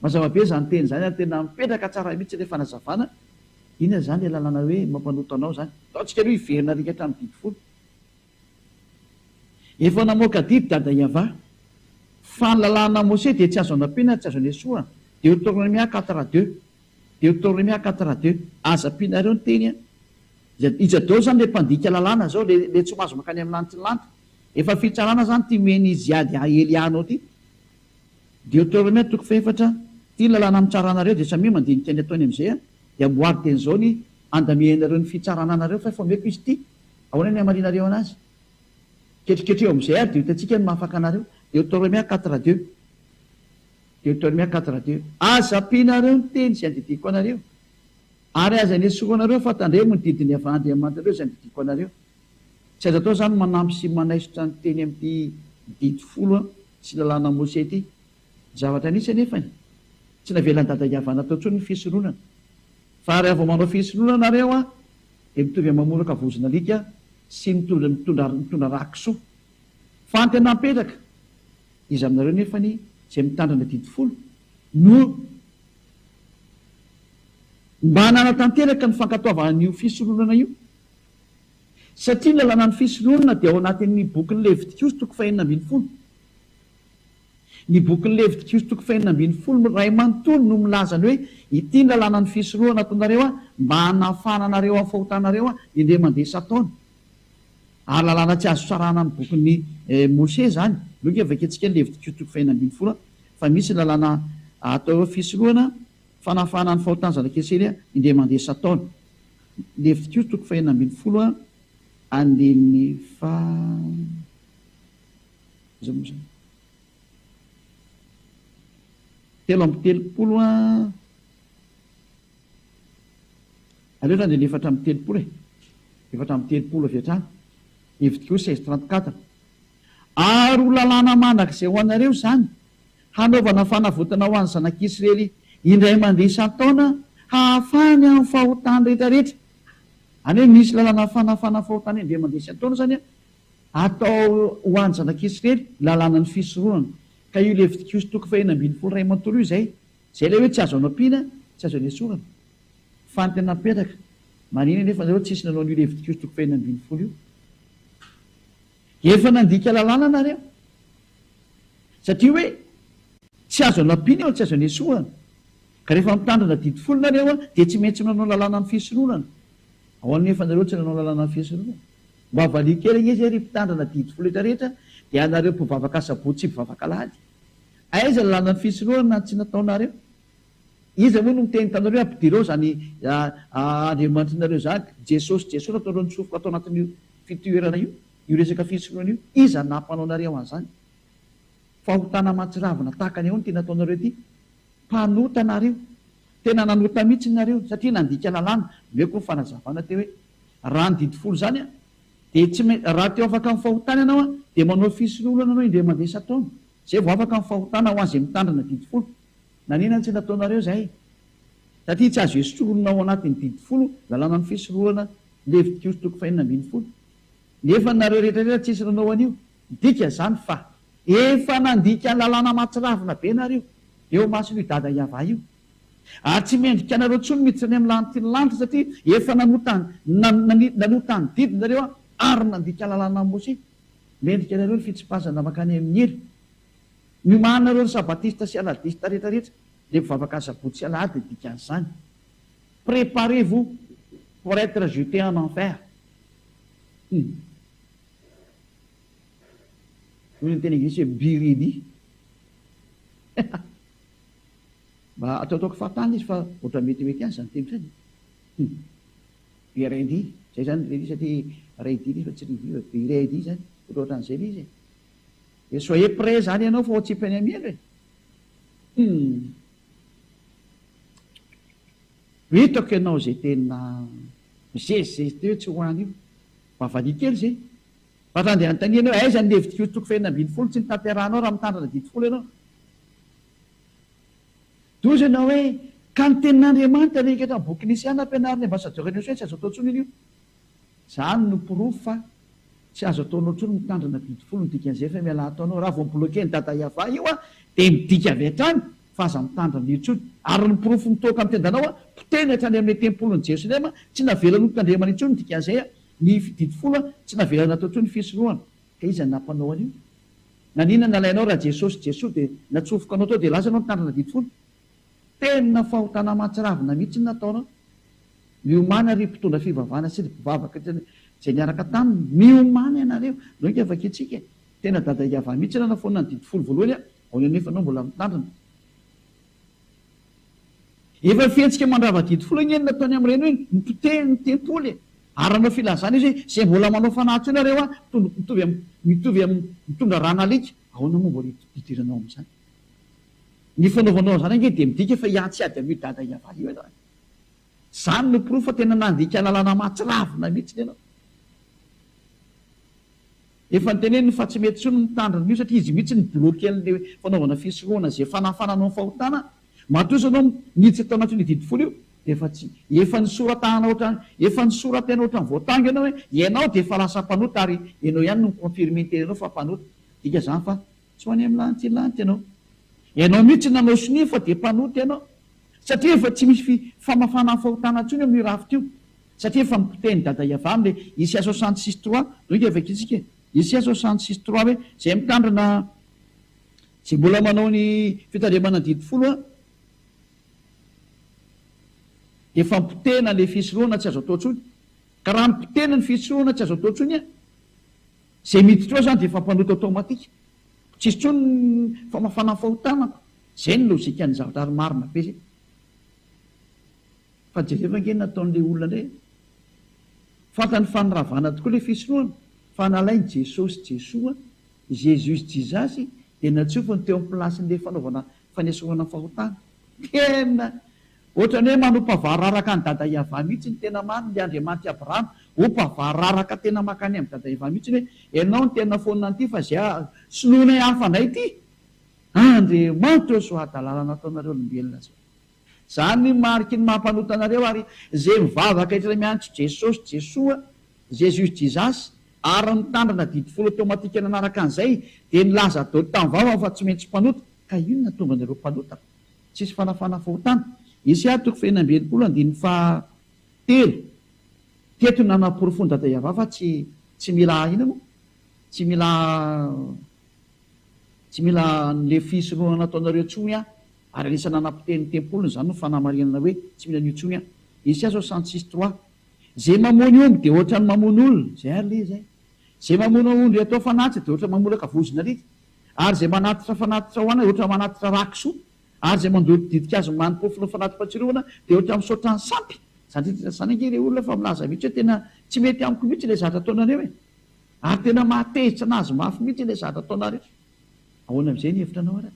Mazava be izany teny izany ary tena mipetraka tsara mihitsy ilay fanazavana. Inona izany ilay lalàna hoe mampanota anao izany? Ataontsika aloha hiverina arika hatramin'ny didy folo. Efa namoaka didy Dada Yavah fa ny lalàna Mose dia tsy azo anampiana tsy azo anesorana, Deoteronomia quatre deux, Deoteronomia quatre deux, Aza ampianareo ny teny an! Iza daholo izany ilay mpandika lalàna izao, ilay tsy mahazo mankany amin'ny lanitry ny lanitra? Efa fitsarana izany ity omen'i Ziad Elia anao ity. Deoteronomia toko fahefatra, Ity ny lalàna mitsara anareo dia samia mandinika ny ataony amin'izay an! Dia amboary dieny izao ny andamianareo ny fitsarana anareo fa efa omeko izy ity. Ahoana ny hamarinareo anazy? Ketriketreho amin'izay ary dia ho hitantsika ny mahafaka anareo. Deoteromia quatre deux. Deoteromia quatre deux. Aza ampianareo ny teny izay andidiako anareo, ary aza nesorinareo fa tandremo ny didin'ny Andriamanitrareo izay andidiako anareo. Tsy azo atao izany ny manampy sy manaisotra ny teny amin'ity didy folo sy lalàna Mose ity. Ny zavatra nisy anefany, tsy navelan'i Dada Yavana atao intsony ny fisoronana. Fa raha vao manao fisoronana nareo an, dia mitovy amin'ny mamoraka vozon'alika sy mitondra mitondra mitondra rà kisoa. Fa ny tena mipetraka, iza aminareo nefany izay mitandrina didy folo no mba nanatanteraka ny fankatoavana an'io fisoronana io? Satria ny lalànan'ny fisoronana dia ao anatin'ny bokin'ny Levitikosy toko fahenina 16. Ny bokin'ny Levitikosy toko fahenina 16 iray manontolo no milaza ny hoe, Ity ny lalànan'ny fisorohana ataonareo mba hanafahana anareo amin'ny fahotanareo indray mandeha isan-taona. Ary lalàna tsy azo sarahana amin'ny bokin'i Mose izany. Aleo ange vakintsika ny Levitikosy toko fahenina 16 fa misy ny lalàna atao hoe fisorohana, fanafahana ny fahotan'ny zanak'Israely indray mandeha isan-taona. Levitikosy toko fahenina 16 andininy faha. Iza moa izany? 33 an, aleo aloha andininy 34 e, 34 avy hatrany, Levitikosy 16 34. Ary ho lalàna mandrakizay ho anareo izany, hanaovana fanavotana ho an'ny zanak'Israely indray mandeha isan-taona hahafahany amin'ny fahotany rehetrarehetra. Any hoe misy lalàna fanafana fahotana indray mandeha isan-taona izany an, atao ho an'ny zanak'Israely, lalànan'ny fisoronana. Ka io Levitikosy toko fahenina ambin'ny folo iray manontolo io izay. Izay ilay hoe tsy azo anampiana, tsy azo anesorana. Fa ny tena mipetraka, maninona anefa nareo tsisy nanao an'io Levitikosy toko fahenina ambin'ny folo io? Efa nandika lalàna nareo. Satria hoe tsy azo anampiana io, tsy azo anesorana. Ka rehefa mitandrina didy folo nareo dia tsy maintsy manao lalàna amin'ny fisoronana. Ahoana nefa nareo tsy nanao lalàna amin'ny fisoronana? Mba valio kely ange izay ry mpitandrina didy folo rehetra rehetra dia anareo mpivavaka asabotsy sy mpivavaka alahady. Aiza lalàna ny fisoronana tsy nataonareo? Iza moa no miteny taminareo hoe ampidiro ao izany Andriamanitrinareo izany? Jesosy Jesoa nataonareo nitsofoka tao anatin'io fitoerana io, io resaka fisoronana io. Iza no nampanao anareo an'izany? Fahotana mahatsiravina tahaka ny ahoana ity nataonareo ity? Mpanota nareo. Tena nanota mihitsy nareo satria nandika lalàna. Omeko ny fanazavana teo hoe raha ny didy folo izany dia tsy maintsy raha te ho afaka amin'ny fahotana ianao dia manao fisoronana ianao indray mandeha isan-taona. Izay vao afaka amin'ny fahotana ho an'izay mitandrina didy folo. Nanina tsy nataonareo izay? Satria tsy azo esorina ao anatin'ny didy folo lalànan'ny fisoronana Levitikosy toko fahenina ambin'ny folo. Nefa nareo rehetra rehetra tsisy nanao an'io. Midika izany fa efa nandika lalàna mahatsiravina be nareo eo imason'io dada Yavah io. Ary tsy mendrika anareo intsony miditra any amin'ny lanitry ny lanitra satria efa nanota nanota ny didy nareo ary nandika lalànan'i Mosesy. Mendrika anareo ny fitsipazana mankany amin'ny helo. Miomàna nareo ry sabatista sy aladista rehetra rehetra, le mpivavaka asabotsy sy alahady ny dikan'izany. Préparez vous pour être jeté en enfer. Hum. Hoy ny teny anglisy hoe be ready. Mba ataotaoko fahatany izy fa ohatran'ny metimety ihany izany teny izany. Hum. Be ready. Zay zany ready satria ready ilay izy fa tsy ready fa be ready zany. Ohatrohatran'izay ilay izy e. Dia soyez prêt zany ianao fa ho atsipy any amin'ny helo e! Humm. Hitako ianao izay tena mizezizezy teo tsy ho any io. Mba valia kely izay. Fa raha andeha hanontaniana hoe aiza ny Levitikosy toko fahenina ambin'ny folo tsy notanterahanao raha mitandrina didy folo ianao? Doza ianao hoe ka ny tenin'Andriamanitra rehetra amin'ny bokin'i Isaia nampianarin'ny ambassadeur an'i Josoa tsy azo atao intsony io. Zany no porofo fa tsy azo ataonao intsony mitandrina didy folo ny dikan'izay fa mialà ataonao raha vao mi-bloquer ny dada Yavah io an dia midika avy hatrany fa aza mitandrina io intsony ary ny porofo mitoaka amin'ny tendanao an potehiny hatrany amin'ilay tempolin'i Jerosalema tsy navelany ho tandremana intsony ny dikan'izay an ny didy folo an tsy navelany natao intsony ny fisorohana ka iza no nampanao an'io? Naninona nalainao raha Jesosy Jesoa dia natsofoka anao tao dia lasa ianao nitandrina didy folo? Tena fahotana mahatsiravina mihitsy ny nataonao. Miomàna ry mpitondra fivavahana sy ry mpivavaka izay niaraka taminy. Miomàna ianareo. Ndao ange vakintsika e. Tena dada Yavah mihitsy nanafoana ny didy folo voalohany a. Ahoana anefa ianao mbola mitandrina? Efa fihetsika mandrava didy folo ange ny nataony amin'ireny hoe nipotehiny ny tempoly e. Ary nanao filazana izy hoe izay mbola manao fanahy intsony nareo a, mitovy amin'ny mitovy amin'ny mitondra ran'alika. Ahoana moa mbola hidiranao amin'izany? Ny fanaovanao an'izany ange dia midika fa hiantsy ady amin'io dada Yavah io ianao e. Izany no porofo fa tena nandika lalàna mahatsiravina mihitsy ianao. Efa noteneniny fa tsy mety intsony ny mitandrina an'io satria izy mihitsy ni-bloquer an'ilay fanaovana fisorohana izay fanafana anao ny fahotana. Matoa izy ianao niditra tao anatin'io didy folo io dia efa tsy efa nisoratahana ohatran'ny efa nisoratena ohatran'ny voatango ianao hoe ianao dia efa lasa mpanota ary ianao ihany no mi-confirmer ny tenanao fa mpanota. Dika izany fa Tsy ho any amin'ny lanitra lanitra ianao. Ianao mihitsy nanao sonia fa dia mpanota ianao. Satria efa tsy misy fi famafana ny fahotana intsony amin'io rafitra io. Satria efa nopotehin'i Dada Yavah amin'ilay Isaia 66 trois, donc efa ekentsika e. Isaia 66 trois hoe izay mitandrina, izay mbola manao ny fitandremana ny didy folo an, dia efa nopotehina ilay fisorohana tsy azo atao intsony. Ka raha nopotehina ny fisorohana tsy azo atao intsony an, Izay miditra ao izany dia efa mpanota automatique. Tsisy intsony ny famafana ny fahotana ko. Izay ny logique-n'ny zavatra ary marina be izay. Fa jereo ange ny nataon'ilay olona indray e. Fantany fa niravana tokoa ilay fisorohana fa nalainy Jesosy Jesoa, Jesus Jesus, dia natsofony teo amin'ny place-n'ilay fanaovana. fanesorana ny fahotana. Tena ohatran'ny hoe manompa vararaka an'i Dada Yavah mihitsy ny tena marina, ilay Andriamanitr'i Abrahama. Ompa vararaka tena mankany amin'i Dada Yavah mihitsy hoe ianao no tena foanina an'ity fa izay soloinay hafa indray ity. Andriamanitra ô soa hadalana nataonareo olombelona zao. Zany ny mariky ny maha mpanota anareo ary ze mivavaka etra miantso Jesosy Jesoa, Jesus Jesus, ary mitandrina didy folo automatique nanaraka an'izay dia nilaza dôly tamin'ny vavany fa tsy maintsy mpanota ka inona tonga anareo mpanota tsisy fanafana fahotana Isaia toko faha 66 andininy faha telo teto nanaporofoan'i Dada Yavah fa tsy tsy mila inona moa tsy mila Tsy mila an'le fisoronana ataonareo intsony aho, ary anisan'ny nanapotehiny ny tempoliny izany no fanamarinana hoe tsy mila an'io intsony aho. Isaia 66 trois. Ze mamono omby dia ohatran'ny mamono olona, zay ary le izy eh. Ze mamono ondry atao fanatitra dia ohatran'ny mamolaka vozon'alika, ary ze manatitra fanatitra ho ana dia ohatran'ny manatitra ra kisoa, ary ze mandoro ditin-kazo manim-pofona fanati-pahatsiarovana dia ohatran'ny misaotra ny sampy. Zany rehetra zany ange re olona fa milaza mihitsy hoe tena tsy mety amiko mihitsy ilay zavatra ataonareo e. Ary tena mahatezitra anazy mafy mihitsy ilay zavatra ataonareo. Ahoana amin'izay ny hevitra anao ary?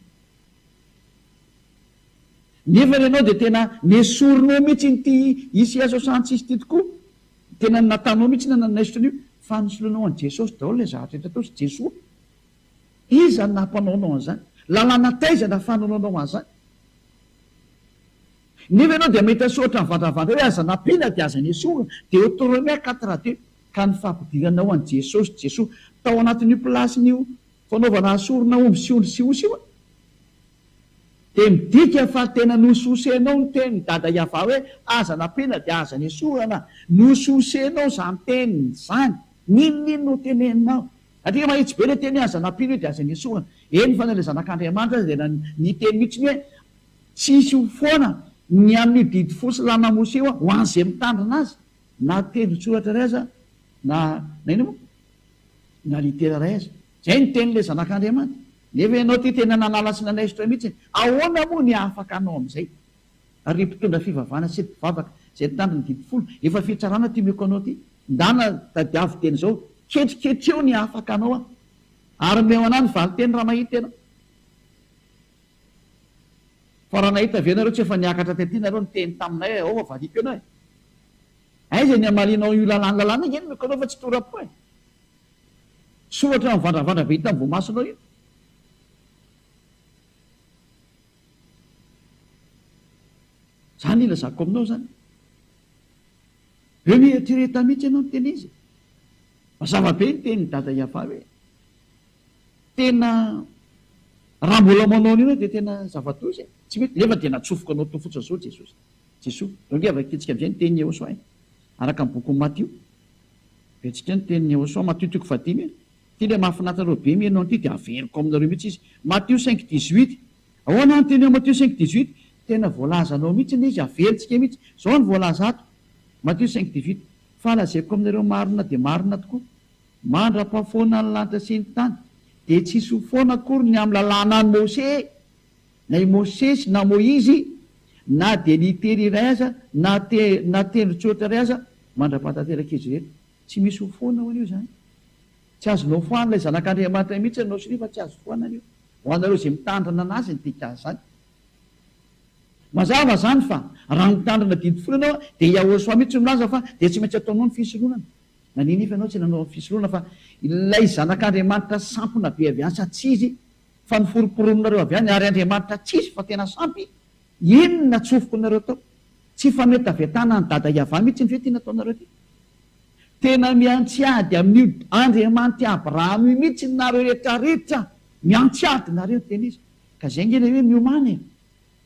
Nefa ianao dia tena nesorinao mihitsy ity ICA 66 ity tokoa. Tena natanao mihitsy na nanaisotra an'io fa nisoloanao an'i Jesosy daholo ilay zavatra rehetra tao sy Jesoa. Iza no nampanao anao an'izany? Lalàna taiza nahafahanao nanao an'izany? Nefa ianao dia mahita soratra mivandravandra hoe aza nampiana dia aza nesorina. Deoteronomia 4 2. Ka ny fampidiranao an'i Jesosy, Jesoa, tao anatin'io place-n'io fanaovana sorona omby sy ondry sy osy io dia midika fa tena nososenao ny tenin'i Dada Yavah hoe aza nampiana dia aza nesorana. Nososenao izany teniny izany. N'inon'inona ho teneninao. Satria mahitsy be ilay teny hoe aza nampiana io dia aza nesorana. Eny fa na ilay Zanak'Andriamanitra aza dia niteny mihitsy ny hoe tsy hisy ho foana ny amin'io didy folo sy lalàna Mosè io ho an'izay mitandrina azy. Na tendron-tsoratra iray aza na na inona moa? Na litera iray aza. Izay no tenin'ilay Zanak'Andriamanitra. Nefa ianao ity tena nanala sy nanaisotra mihitsy. Ahoana moa ny hahafaka anao amin'izay? Ary ry mpitondra fivavahana sy ry mpivavaka izay nitandro ny didy folo, efa fitsarana ity omeko anao ity. Ndana tadiavo teny izao. Ketriketreo ny hahafaka anao aho. Ary omeo anah ny valinteny raha mahita ianao. Fa raha nahita ve nareo tsy efa niakatra tety nareo niteny taminay hoe ao fa valiako ianao e! Aiza ny hamalianao io lalàna lalàna ange no omeko anao fa tsy tora-po e! Soratra mivandravandra be hita amin'ny voamasonao io. Zany ilazako aminao zany. Be mieritrereta mihitsy ianao miteny izy. Mazava be ny tenin'i Dada Yava hoe Tena raha mbola manao an'io ianao dia tena zava-doza e! Tsy mety, nefa dia natsofoka anao tao fotsiny izao Jesosy. Jesoa. Izao ange vakintsika amin'izay ny tenin'i Yehosua e! Araka ny bokin'i Matio. Vakintsika ny tenin'i Yehosua, Matio toko fahadimy e! Ity ilay mahafinaritra anareo be mihaino an'ity dia averiko aminareo mihitsy izy. Matio cinq dix-huit. Ahoana ny teny ao Matio cinq dix-huit? Tena voalazanao mihitsy ilay izy, averintsika mihitsy. Izao no voalaza ato, Matio cinq dix-huit, Fa lazaiko aminareo marina dia marina tokoa, Mandra-pahafoana ny lanitra sy ny tany, dia tsy hisy ho foana akory ny amin'ny lalànan'i Mose, na i Mosesy na Moizy, na dia litera iray aza, na te, na tendron-tsoratra iray aza, mandra-pahatanterak'izy ireny. Tsy misy ho foana ho an'io izany. Tsy azonao foanina ilay Zanak'Andriamanitra mihitsy ianao sy fa tsy azo foanana io. Ho anareo izay mitandrina an'azy ny dikan'izany. Mazava izany fa raha mitandrina didy folo ianao, dia Yahoshuah mihitsy no milaza fa dia tsy maintsy ataonao ny fisoronana. Nanino nefa ianao tsy nanao fisoroana fa ilay zanak'Andriamanitra sampona be avy any sa tsy izy fa noforomporoninareo avy any ary Andriamanitra tsy izy fa tena sampy inona natsofokonareo tao? Tsy fametavetana an'i Dada Yavah mihitsy ve ity nataonareo ity? Tena miantsy ady amin'io Andriamanitr'i Abrahama io mihitsy nareo rehetra rehetra miantsy ady nareo tena izy ka zay nge ilay hoe miomàna e!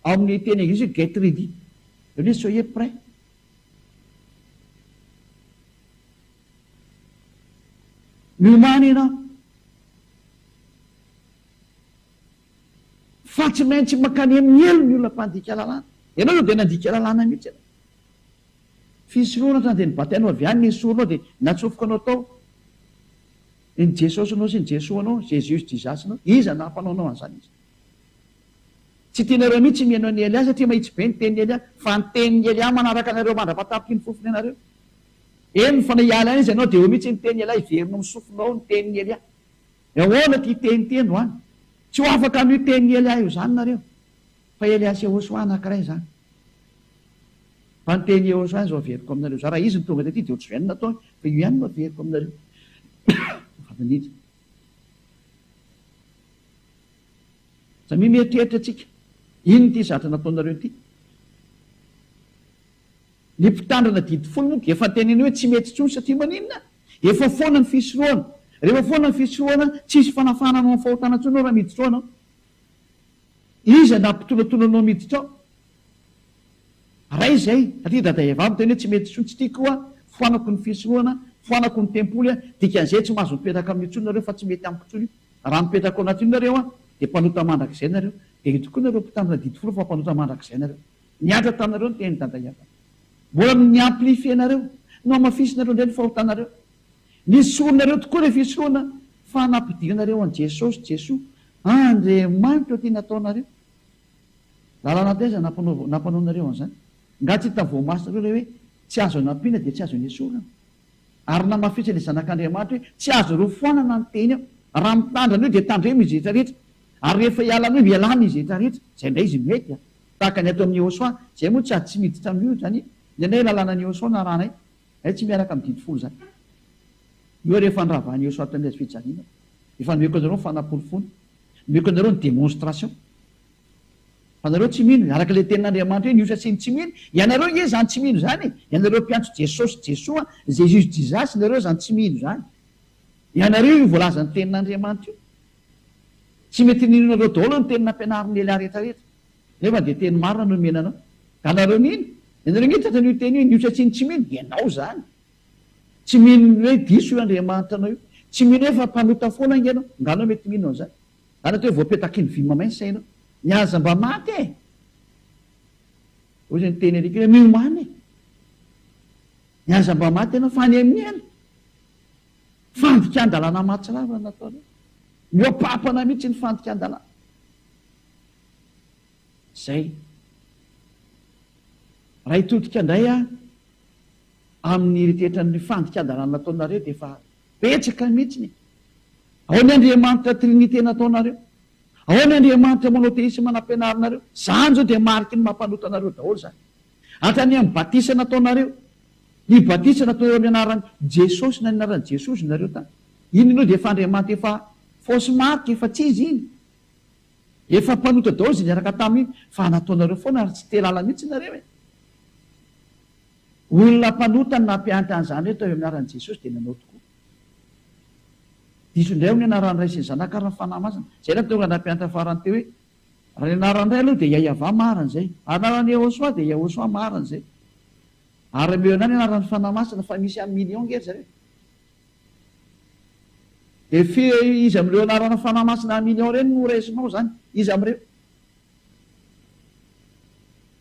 Ao amin'ny teny anglisy hoe get ready, izany hoe soyez prêt. Miomàna ianao fa tsy maintsy mankany amin'ny helo ny olona mpandika lalàna. Ianao izao dia nandika lalàna mihitsy ianao. Fisorohana hatrany dia nibatainao avy any ny soronao dia natsofoka anao tao ny Jesosinao sy ny Jesoanao, Jesus, Jesus-nao. Iza no nampanao anao an'izany izy? Tsy tianareo mihitsy ny mihaino an'i Elia satria mahitsy be ny tenin'i Elia, fa ny tenin'i Elia manaraka anareo mandra-pahatapiky ny fofony anareo. Eny fa na hiala any izy ianao dia eo mihitsy ny tenin'i Elia, hiverina amin'ny sofinao ny tenin'i Elia. Ahoana ity teny ity androany? Tsy ho afaka amin'io tenin'i Elia io izany nareo. Fa Elias Yehosua anankiray izany. Fa ny teny Yehosua izao averiko aminareo. Za raha izy no tonga taty dia ohatr'izao ihany no nataony, fa io ihany no averiko aminareo. Fadin'iditra. Samia mieritreritra tsika. Inona ity zatra nataonareo ity? Ny mpitandrina didy folo moa efa teneno hoe tsy mety intsony satria maninona? Efa foana ny fisorohana. Rehefa foana ny fisorohana, tsisy fanafahana anao amin'ny fahotana intsony ianao raha miditra ao ianao. Iza nampitolatola anao miditra ao? Ray izay, satria Dada Eva miteny hoe tsy mety intsony, tsy tiako io an, foanako ny fisorohana, foanako ny tempoly an, dikan'izay tsy mahazo mipetraka amin'io intsony nareo fa tsy mety amiko intsony io. Raha mipetraka ao anatin'io nareo an, dia mpanota mandrakizay nareo. Dia io tokoa nareo mpitandrina didy folo fa mpanota mandrakizay nareo. Nihatra taminareo ny tenin'i Dada Eva. Mbola ni-amplifier-nareo, nohamafisinareo indray ny fahotanareo. Nesorinareo tokoa ilay fisorohana fa nampidiranareo an'i Jesosy, Jesoa, Andriamanitra eo ty nataonareo. Lalàna taiza nampanaonareo an'izany? Nga tsy hita voamasonareo ilay hoe tsy azo anampiana dia tsy azo anesorana? Ary namafisin'ilay Zanak'Andriamanitra hoe tsy azo rofoanana ny teny eo. Raha mitandrina eo dia tandremo izy rehetra rehetra. Ary rehefa hiala an'io hialana izy rehetra rehetra. Izay indray izy mety a. Tahaka ny ato amin'ny Yehosua. Izay moa tsy ady tsy miditra amin'io izany. Ny anay lalànan'i Yehosua no arahanay. Hay tsy miaraka amin'ny didy folo izany. Io ary efa niravahan'i Yehosua tamin'ny hazo fijaliana. Efa nomeko anareo ny fanaporofoana. Nomeko anareo ny démonstration. Fa nareo tsy mino, araka ilay tenin'Andriamanitra hoe ny osa sy ny tsy mino, ianareo nge izany tsy mino izany e! Ianareo mpiantso Jesosy Jesoa, Jesus Jesus, nareo izany tsy mino izany. Ianareo io voalazan'ny tenin'Andriamanitra io. Tsy mety ninoanareo daholo ny teny nampianarin'i Elia rehetra rehetra. Nefa dia teny marina no nomena anao. Ka nareo mino? Ianareo nge tratran'io teny io, ny osa sy ny tsy mino, ianao izany. Tsy mino ny hoe diso io Andriamanitra anao io. Tsy mino hoe fa mpanota foana ange ianao. Nga anao mety mino an'izany? Zany atao hoe voapetaky ny vy mamay ny sainao. Ny aza mba maty e! Hoy izay niteny Eric hoe miomàna e! Ny aza mba maty ianao fa any amin'ny helo. Fandikan-dalàna mahatsiravina no nataonao. Mihoa-papana mihitsy ny fandikan-dalàna. Zay. Raha hitodika indray aho amin'ny rehetran'ny fandikan-dalàna nataonareo dia efa betsaka mihitsy e! Ao ny Andriamanitra Trinite nataonareo. Ao ny Andriamanitra monotheisme nampianarinareo. Izany izao dia mariky ny mampanota anareo daholo izany. Hatrany amin'ny batisa nataonareo. Ny batisa nataonareo amin'ny anaran'i Jesosy na ny anaran'i Jesosy nareo tany. Iny aloha dia efa Andriamanitra efa fausse marque, efa tsy izy iny. Efa mpanota daholo izay niaraka taminy iny. Fa nataonareo foana ary tsy te lala mihitsy nareo e. Olona mpanota no nampiantra an'izany hoe tao amin'ny anaran'i Jesosy dia nanao tokoa. Diso indray hono ny anaran'ny Ray sy ny Zanaka ary ny Fanahy Masina. Izay no tonga nampianatra farany teo hoe, raha ny anaran'ny Ray aloha dia Yaiavah marina izay. Anaran'i Yehosua dia Yehosua marina izay. Ary omeo anah ny anaran'ny Fanahy Masina fa misy un million nge ry zareo e. Dia firy iza amin'ireo anarana Fanahy Masina un million ireny no raisinao izany? Iza amin'ireo?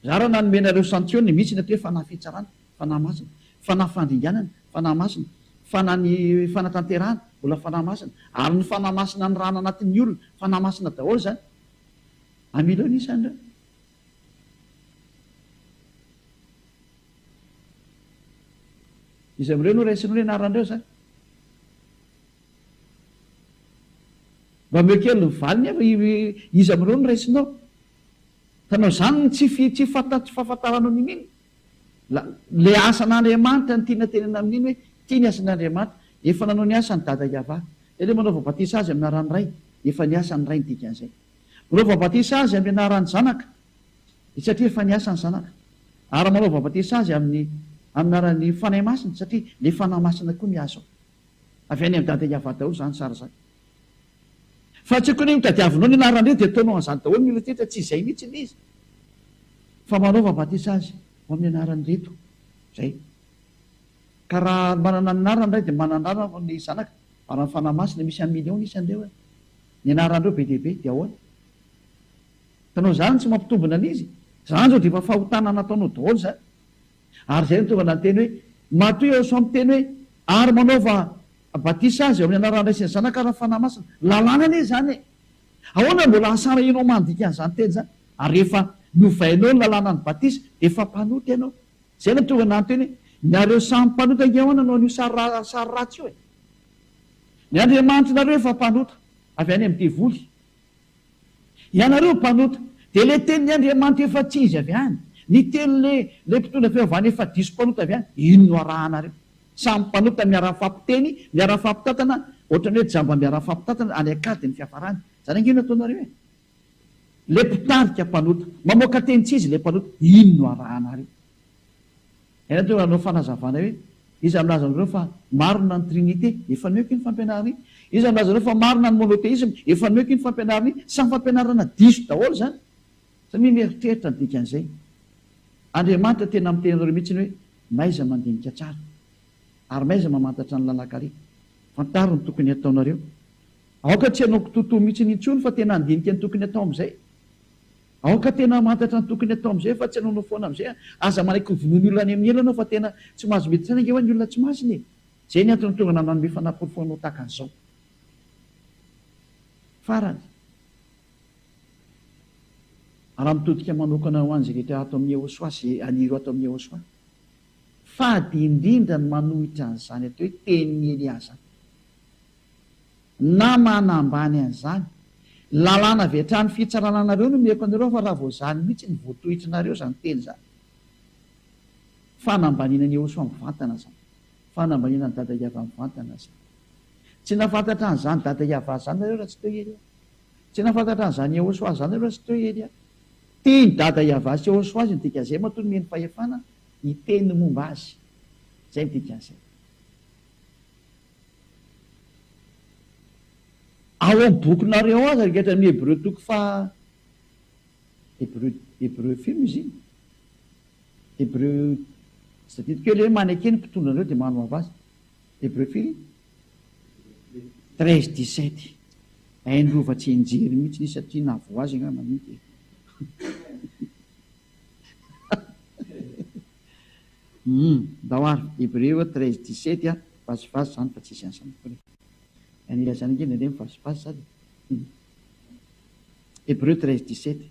Za raha nanome anareo santiony misy ny atao hoe fanahy fitsarana, fanahy masina, fanahy fandringanana, fanahy masina, fanahy ny fanatanterahana, mbola fanahy masina, ary ny fanahy masina nirahana anatin'ny olona, fanahy masina daholo izany. Amileo ny isan'ireo. Iza amin'ireo no raisinao ny anaran'ireo izany? Mba omeo kely ny valiny aho fa iza amin'ireo no raisinao? Hitanao izany ny tsy fi tsy fanta tsy fahafantaranao n'inona. La le asan'Andriamanitra no tiana tenena amin'iny hoe ity ny asan'Andriamanitra. Efa nanao ny asany Dada Yavah. Zay le manaova batisa azy amin'ny anaran'ny Ray. Efa niasa ny Ray ny dikan'izay. Manaova batisa azy amin'ny anaran'ny Zanaka. Satria efa niasa ny Zanaka. Ary manaova batisa azy amin'ny amin'ny anaran'ny Fanahy Masina satria le Fanahy Masina koa miasa ao. Avy any amin'i Dada Yavah daholo izany sary izany. Fa tsy kony tadiavinao ny anaran'ireo dia ataonao an'izany daholo ny olona rehetra, tsy izay mihitsy ilay izy. Fa manaova batisa azy ho amin'ny anaran'ireto. Izay. Ka raha manana ny anarany ray dia manana anarana ny zanaka, ary ny Fanahy Masina misy un million ny isan'ireo e. Ny anaran'ireo be dia be, dia ahoana? Hitanao izany tsy mampitombina an'izy. Izany izao dia efa fahotana nataonao daholo izany. Ary izay no tonga nanteny hoe, matoa Yehosua miteny hoe, ary manaova batisa azy ao amin'ny anaran'ny Ray sy ny Zanaka ary ny Fanahy Masina. Lalàna anie izany e! Ahoana no mbola hasarahinao mandika an'izany teny izany? Ary rehefa novainao ny lalànan'ny batisa, dia efa mpanota ianao. Izay no tonga nanteny hoe, nareo samy mpanota ange ahoana no an'io sary sary ratsy io e? Ny Andriamanitrareo efa mpanota, avy any amin'ny devoly. Ianareo mpanota. Dia ilay tenin'ny Andriamanitra efa tsy izy avy any, ny tenin'ilay ilay mpitondra fivavahana efa diso mpanota avy any, ino no arahanareo? Samy mpanota miara-mifampiteny, miara-mifampitantana, ohatran'ny hoe jamba miara-mifampitantana any an-kady ny fiafarany. Izany ange no ataonareo e! Ilay mpitarika mpanota, mamoaka teny tsy izy ilay mpanota, ino no arahanareo? Ianareo tonga hanao fanazavana hoe, iza milaza aminareo fa marina ny trinite? Efa noeko iny fampianarana iny. Iza milaza aminareo fa marina ny monotheisme? Efa noeko iny fampianarana iny. Samy fampianarana diso daholo izany. Samia mieritreritra ny dikan'izay. Andriamanitra tena miteny anareo mihitsy hoe, mahaiza mandinika tsara. Ary mahaiza mamantatra ny lalan-kaleha. Fantaro ny tokony hataonareo. Aoka tsy hanao kitoatoa mihitsy intsony fa tena handinika ny tokony hatao amin'izay. Aoka tena hamantatra ny tokony atao amin'izay fa tsy hanaonao foana amin'izay an! Aza manaiky ho vonoin'ny olona any amin'ny helo ianao fa tena tsy mahazo miditra any ange hoa ny olona tsy masina e! Izay ny antony tonga nanome fanaporofoana ho tahaka an'izao. Farany, raha mitodika manokana ho an'izay rehetra ato amin'ny Ehosoa sy haniry ho ato amin'ny Ehosoa, fady indrindra ny manohitra an'izany atao hoe tenin'i Elia izany. Na manambany an'izany. Lalàna avy hatrany fitsarana anareo no omeko anareo fa raha vao izany mihitsy no voatohitrinareo izany teny izany. Fanambaniana an'i Yehosua mivantana izany. Fanambaniana an'i Dada Yavah mivantana izany. Tsy nahafantatra an'izany Dada Yavah izany nareo raha tsy teo i Elia. Tsy nahafantatra an'izany Yehosua izany nareo raha tsy teo i Elia. Tian'i Dada Yavah sy Yehosua izy ny dikan'izay matoa nomeny fahefana hiteny momba azy. Izay ny dikan'izay. Ao amin'ny bokinareo ao aza ry hatramin'ny Hebreo toko faha Hebreo Hebreo firy moa izy iny? Hebreo tsy tadidiko hoe ilay hoe maneke ny mpitondra anareo dia manoava azy. Hebreo firy iny? 13 17. Hain'ny rova tsy enjery mihitsy izy satria nahavoa azy angamba ny dia. Humm ndao ary, Hebreo 13 17 a, vazivazy zany fa tsisy an'izany akory e. Ny ilazana ange indraindray mivazivazy sady e. Hebreo 13 17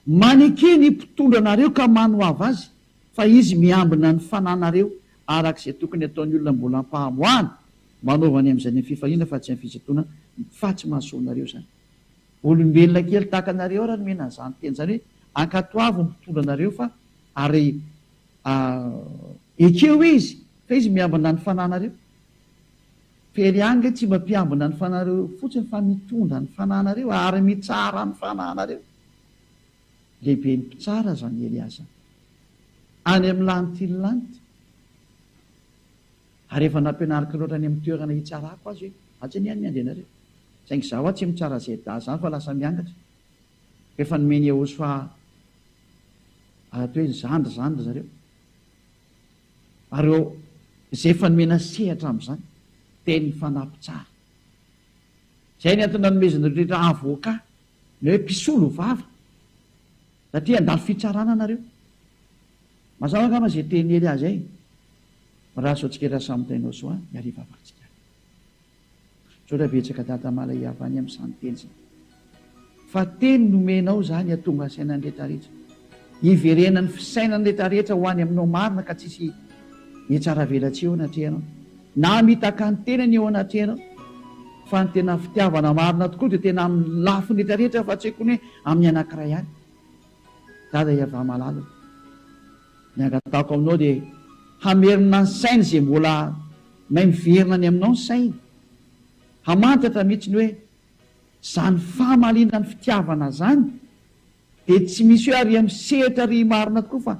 Maneke ny mpitondra anareo ka manoava azy, fa izy miambina ny fananareo araka izay tokony hataon'ny olona mbola am-pahamoahana, manaova ny amin'izay ny fifaliana fa tsy amin'ny fisintonana, fa tsy mahasoa anareo izany. Olombelona kely tahaka anareo ary nomena an'izany teny izany hoe ankatoavy ny mpitondra anareo fa ary Ekeo izy fa izy miambina ny fananareo. Fery ihany nge tsy mba mpiambina ny fanareo fotsiny fa mitondra ny fananareo ary mitsara ny fananareo. Lehiben'ny mpitsara zany Elia zany. Any amin'ny lanity ny lanitra. Ary efa nampianariko loatra any amin'ny toerana hitsarako azy hoe atsy anie any miandry anareo. Saingy izaho aho tsy mitsara zeda zany fa lasa miangatra. Efa nomen'i Yehosua atao hoe zandry izany ry zareo. Ary eo izay efa nomena sehatra amin'izany dia ny fanahy mpitsara. Izay ny antony nanomezana ireo rehetra avocat, ny hoe mpisolo vava, satria handalo fitsarana nareo. Mazava angamba izay tenin'i Elia izay. Raha sao tsika samy tainao soa ny hariva vatsika. Misaotra betsaka Dada Malay avy any amin'izany teny izany. Fa teny nomenao izany hatonga saina ny retraretra. Hiverenan'ny fisainan'ny retraretra ho any aminao marina ka tsisy hihatsaravelatsihy eo anatrehanao. Na hamitaka ny tenany eo anatrehanao. Fa ny tena fitiavana marina tokoa dia tena amin'ny lafiny retraretra fa tsy haiko ny hoe amin'ny anankiray ihany. Dada Iavah malala ô. Ny angatahako aminao dia hamerina ny sainy izay mbola may miverina any aminao ny sainy. Hamantatra mihitsy ny hoe izany famaliana ny fitiavana izany dia tsy misy hoe ary amin'ny sehatra ry marina tokoa fa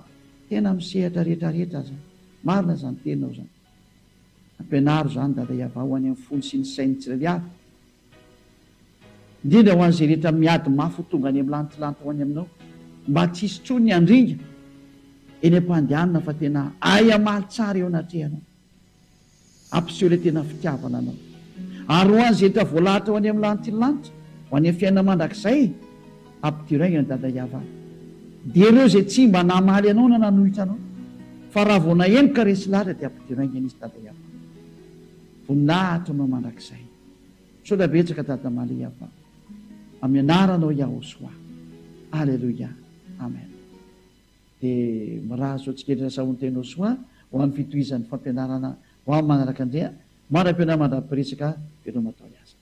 tena amin'ny sehatra rehetra rehetra izany. Marina izany teninao izany. Ampianaro izany Dada Iavah ho any amin'ny fony sy ny sain'ny tsirairay avy. Indrindra ho an'izay rehetra miady mafy ho tonga any amin'ny lantilanty ho any aminao, mba tsy hisy intsony ny handringa eny am-pandehanana fa tena hay hamaly tsara eo anatrehanao. Hampiseho ilay tena fitiavana anao. Ary ho an'izay rehetra voalahatra ho any amin'ny lantilanty, ho any amin'ny fiainana mandrakizay, ampidiro haingana Dada Yavah. Dia ireo izay tsy mba namaly anao na nanohitra anao, fa raha vao naheno ka resy lahatra dia ampidiro haingana izy Dada Yavah. Voninahitra anao mandrakizay. Misaotra betsaka Dada Malia fa amin'ny anaranao Yahoshuah. Aleloia. Amen. Dia mirary soa antsika rehetra Sahonteno Soa ho amin'ny fitohizan'ny fampianarana ho amin'ny manaraka indray. Mandra-pihaona mandra-piresaka veloma atao aza.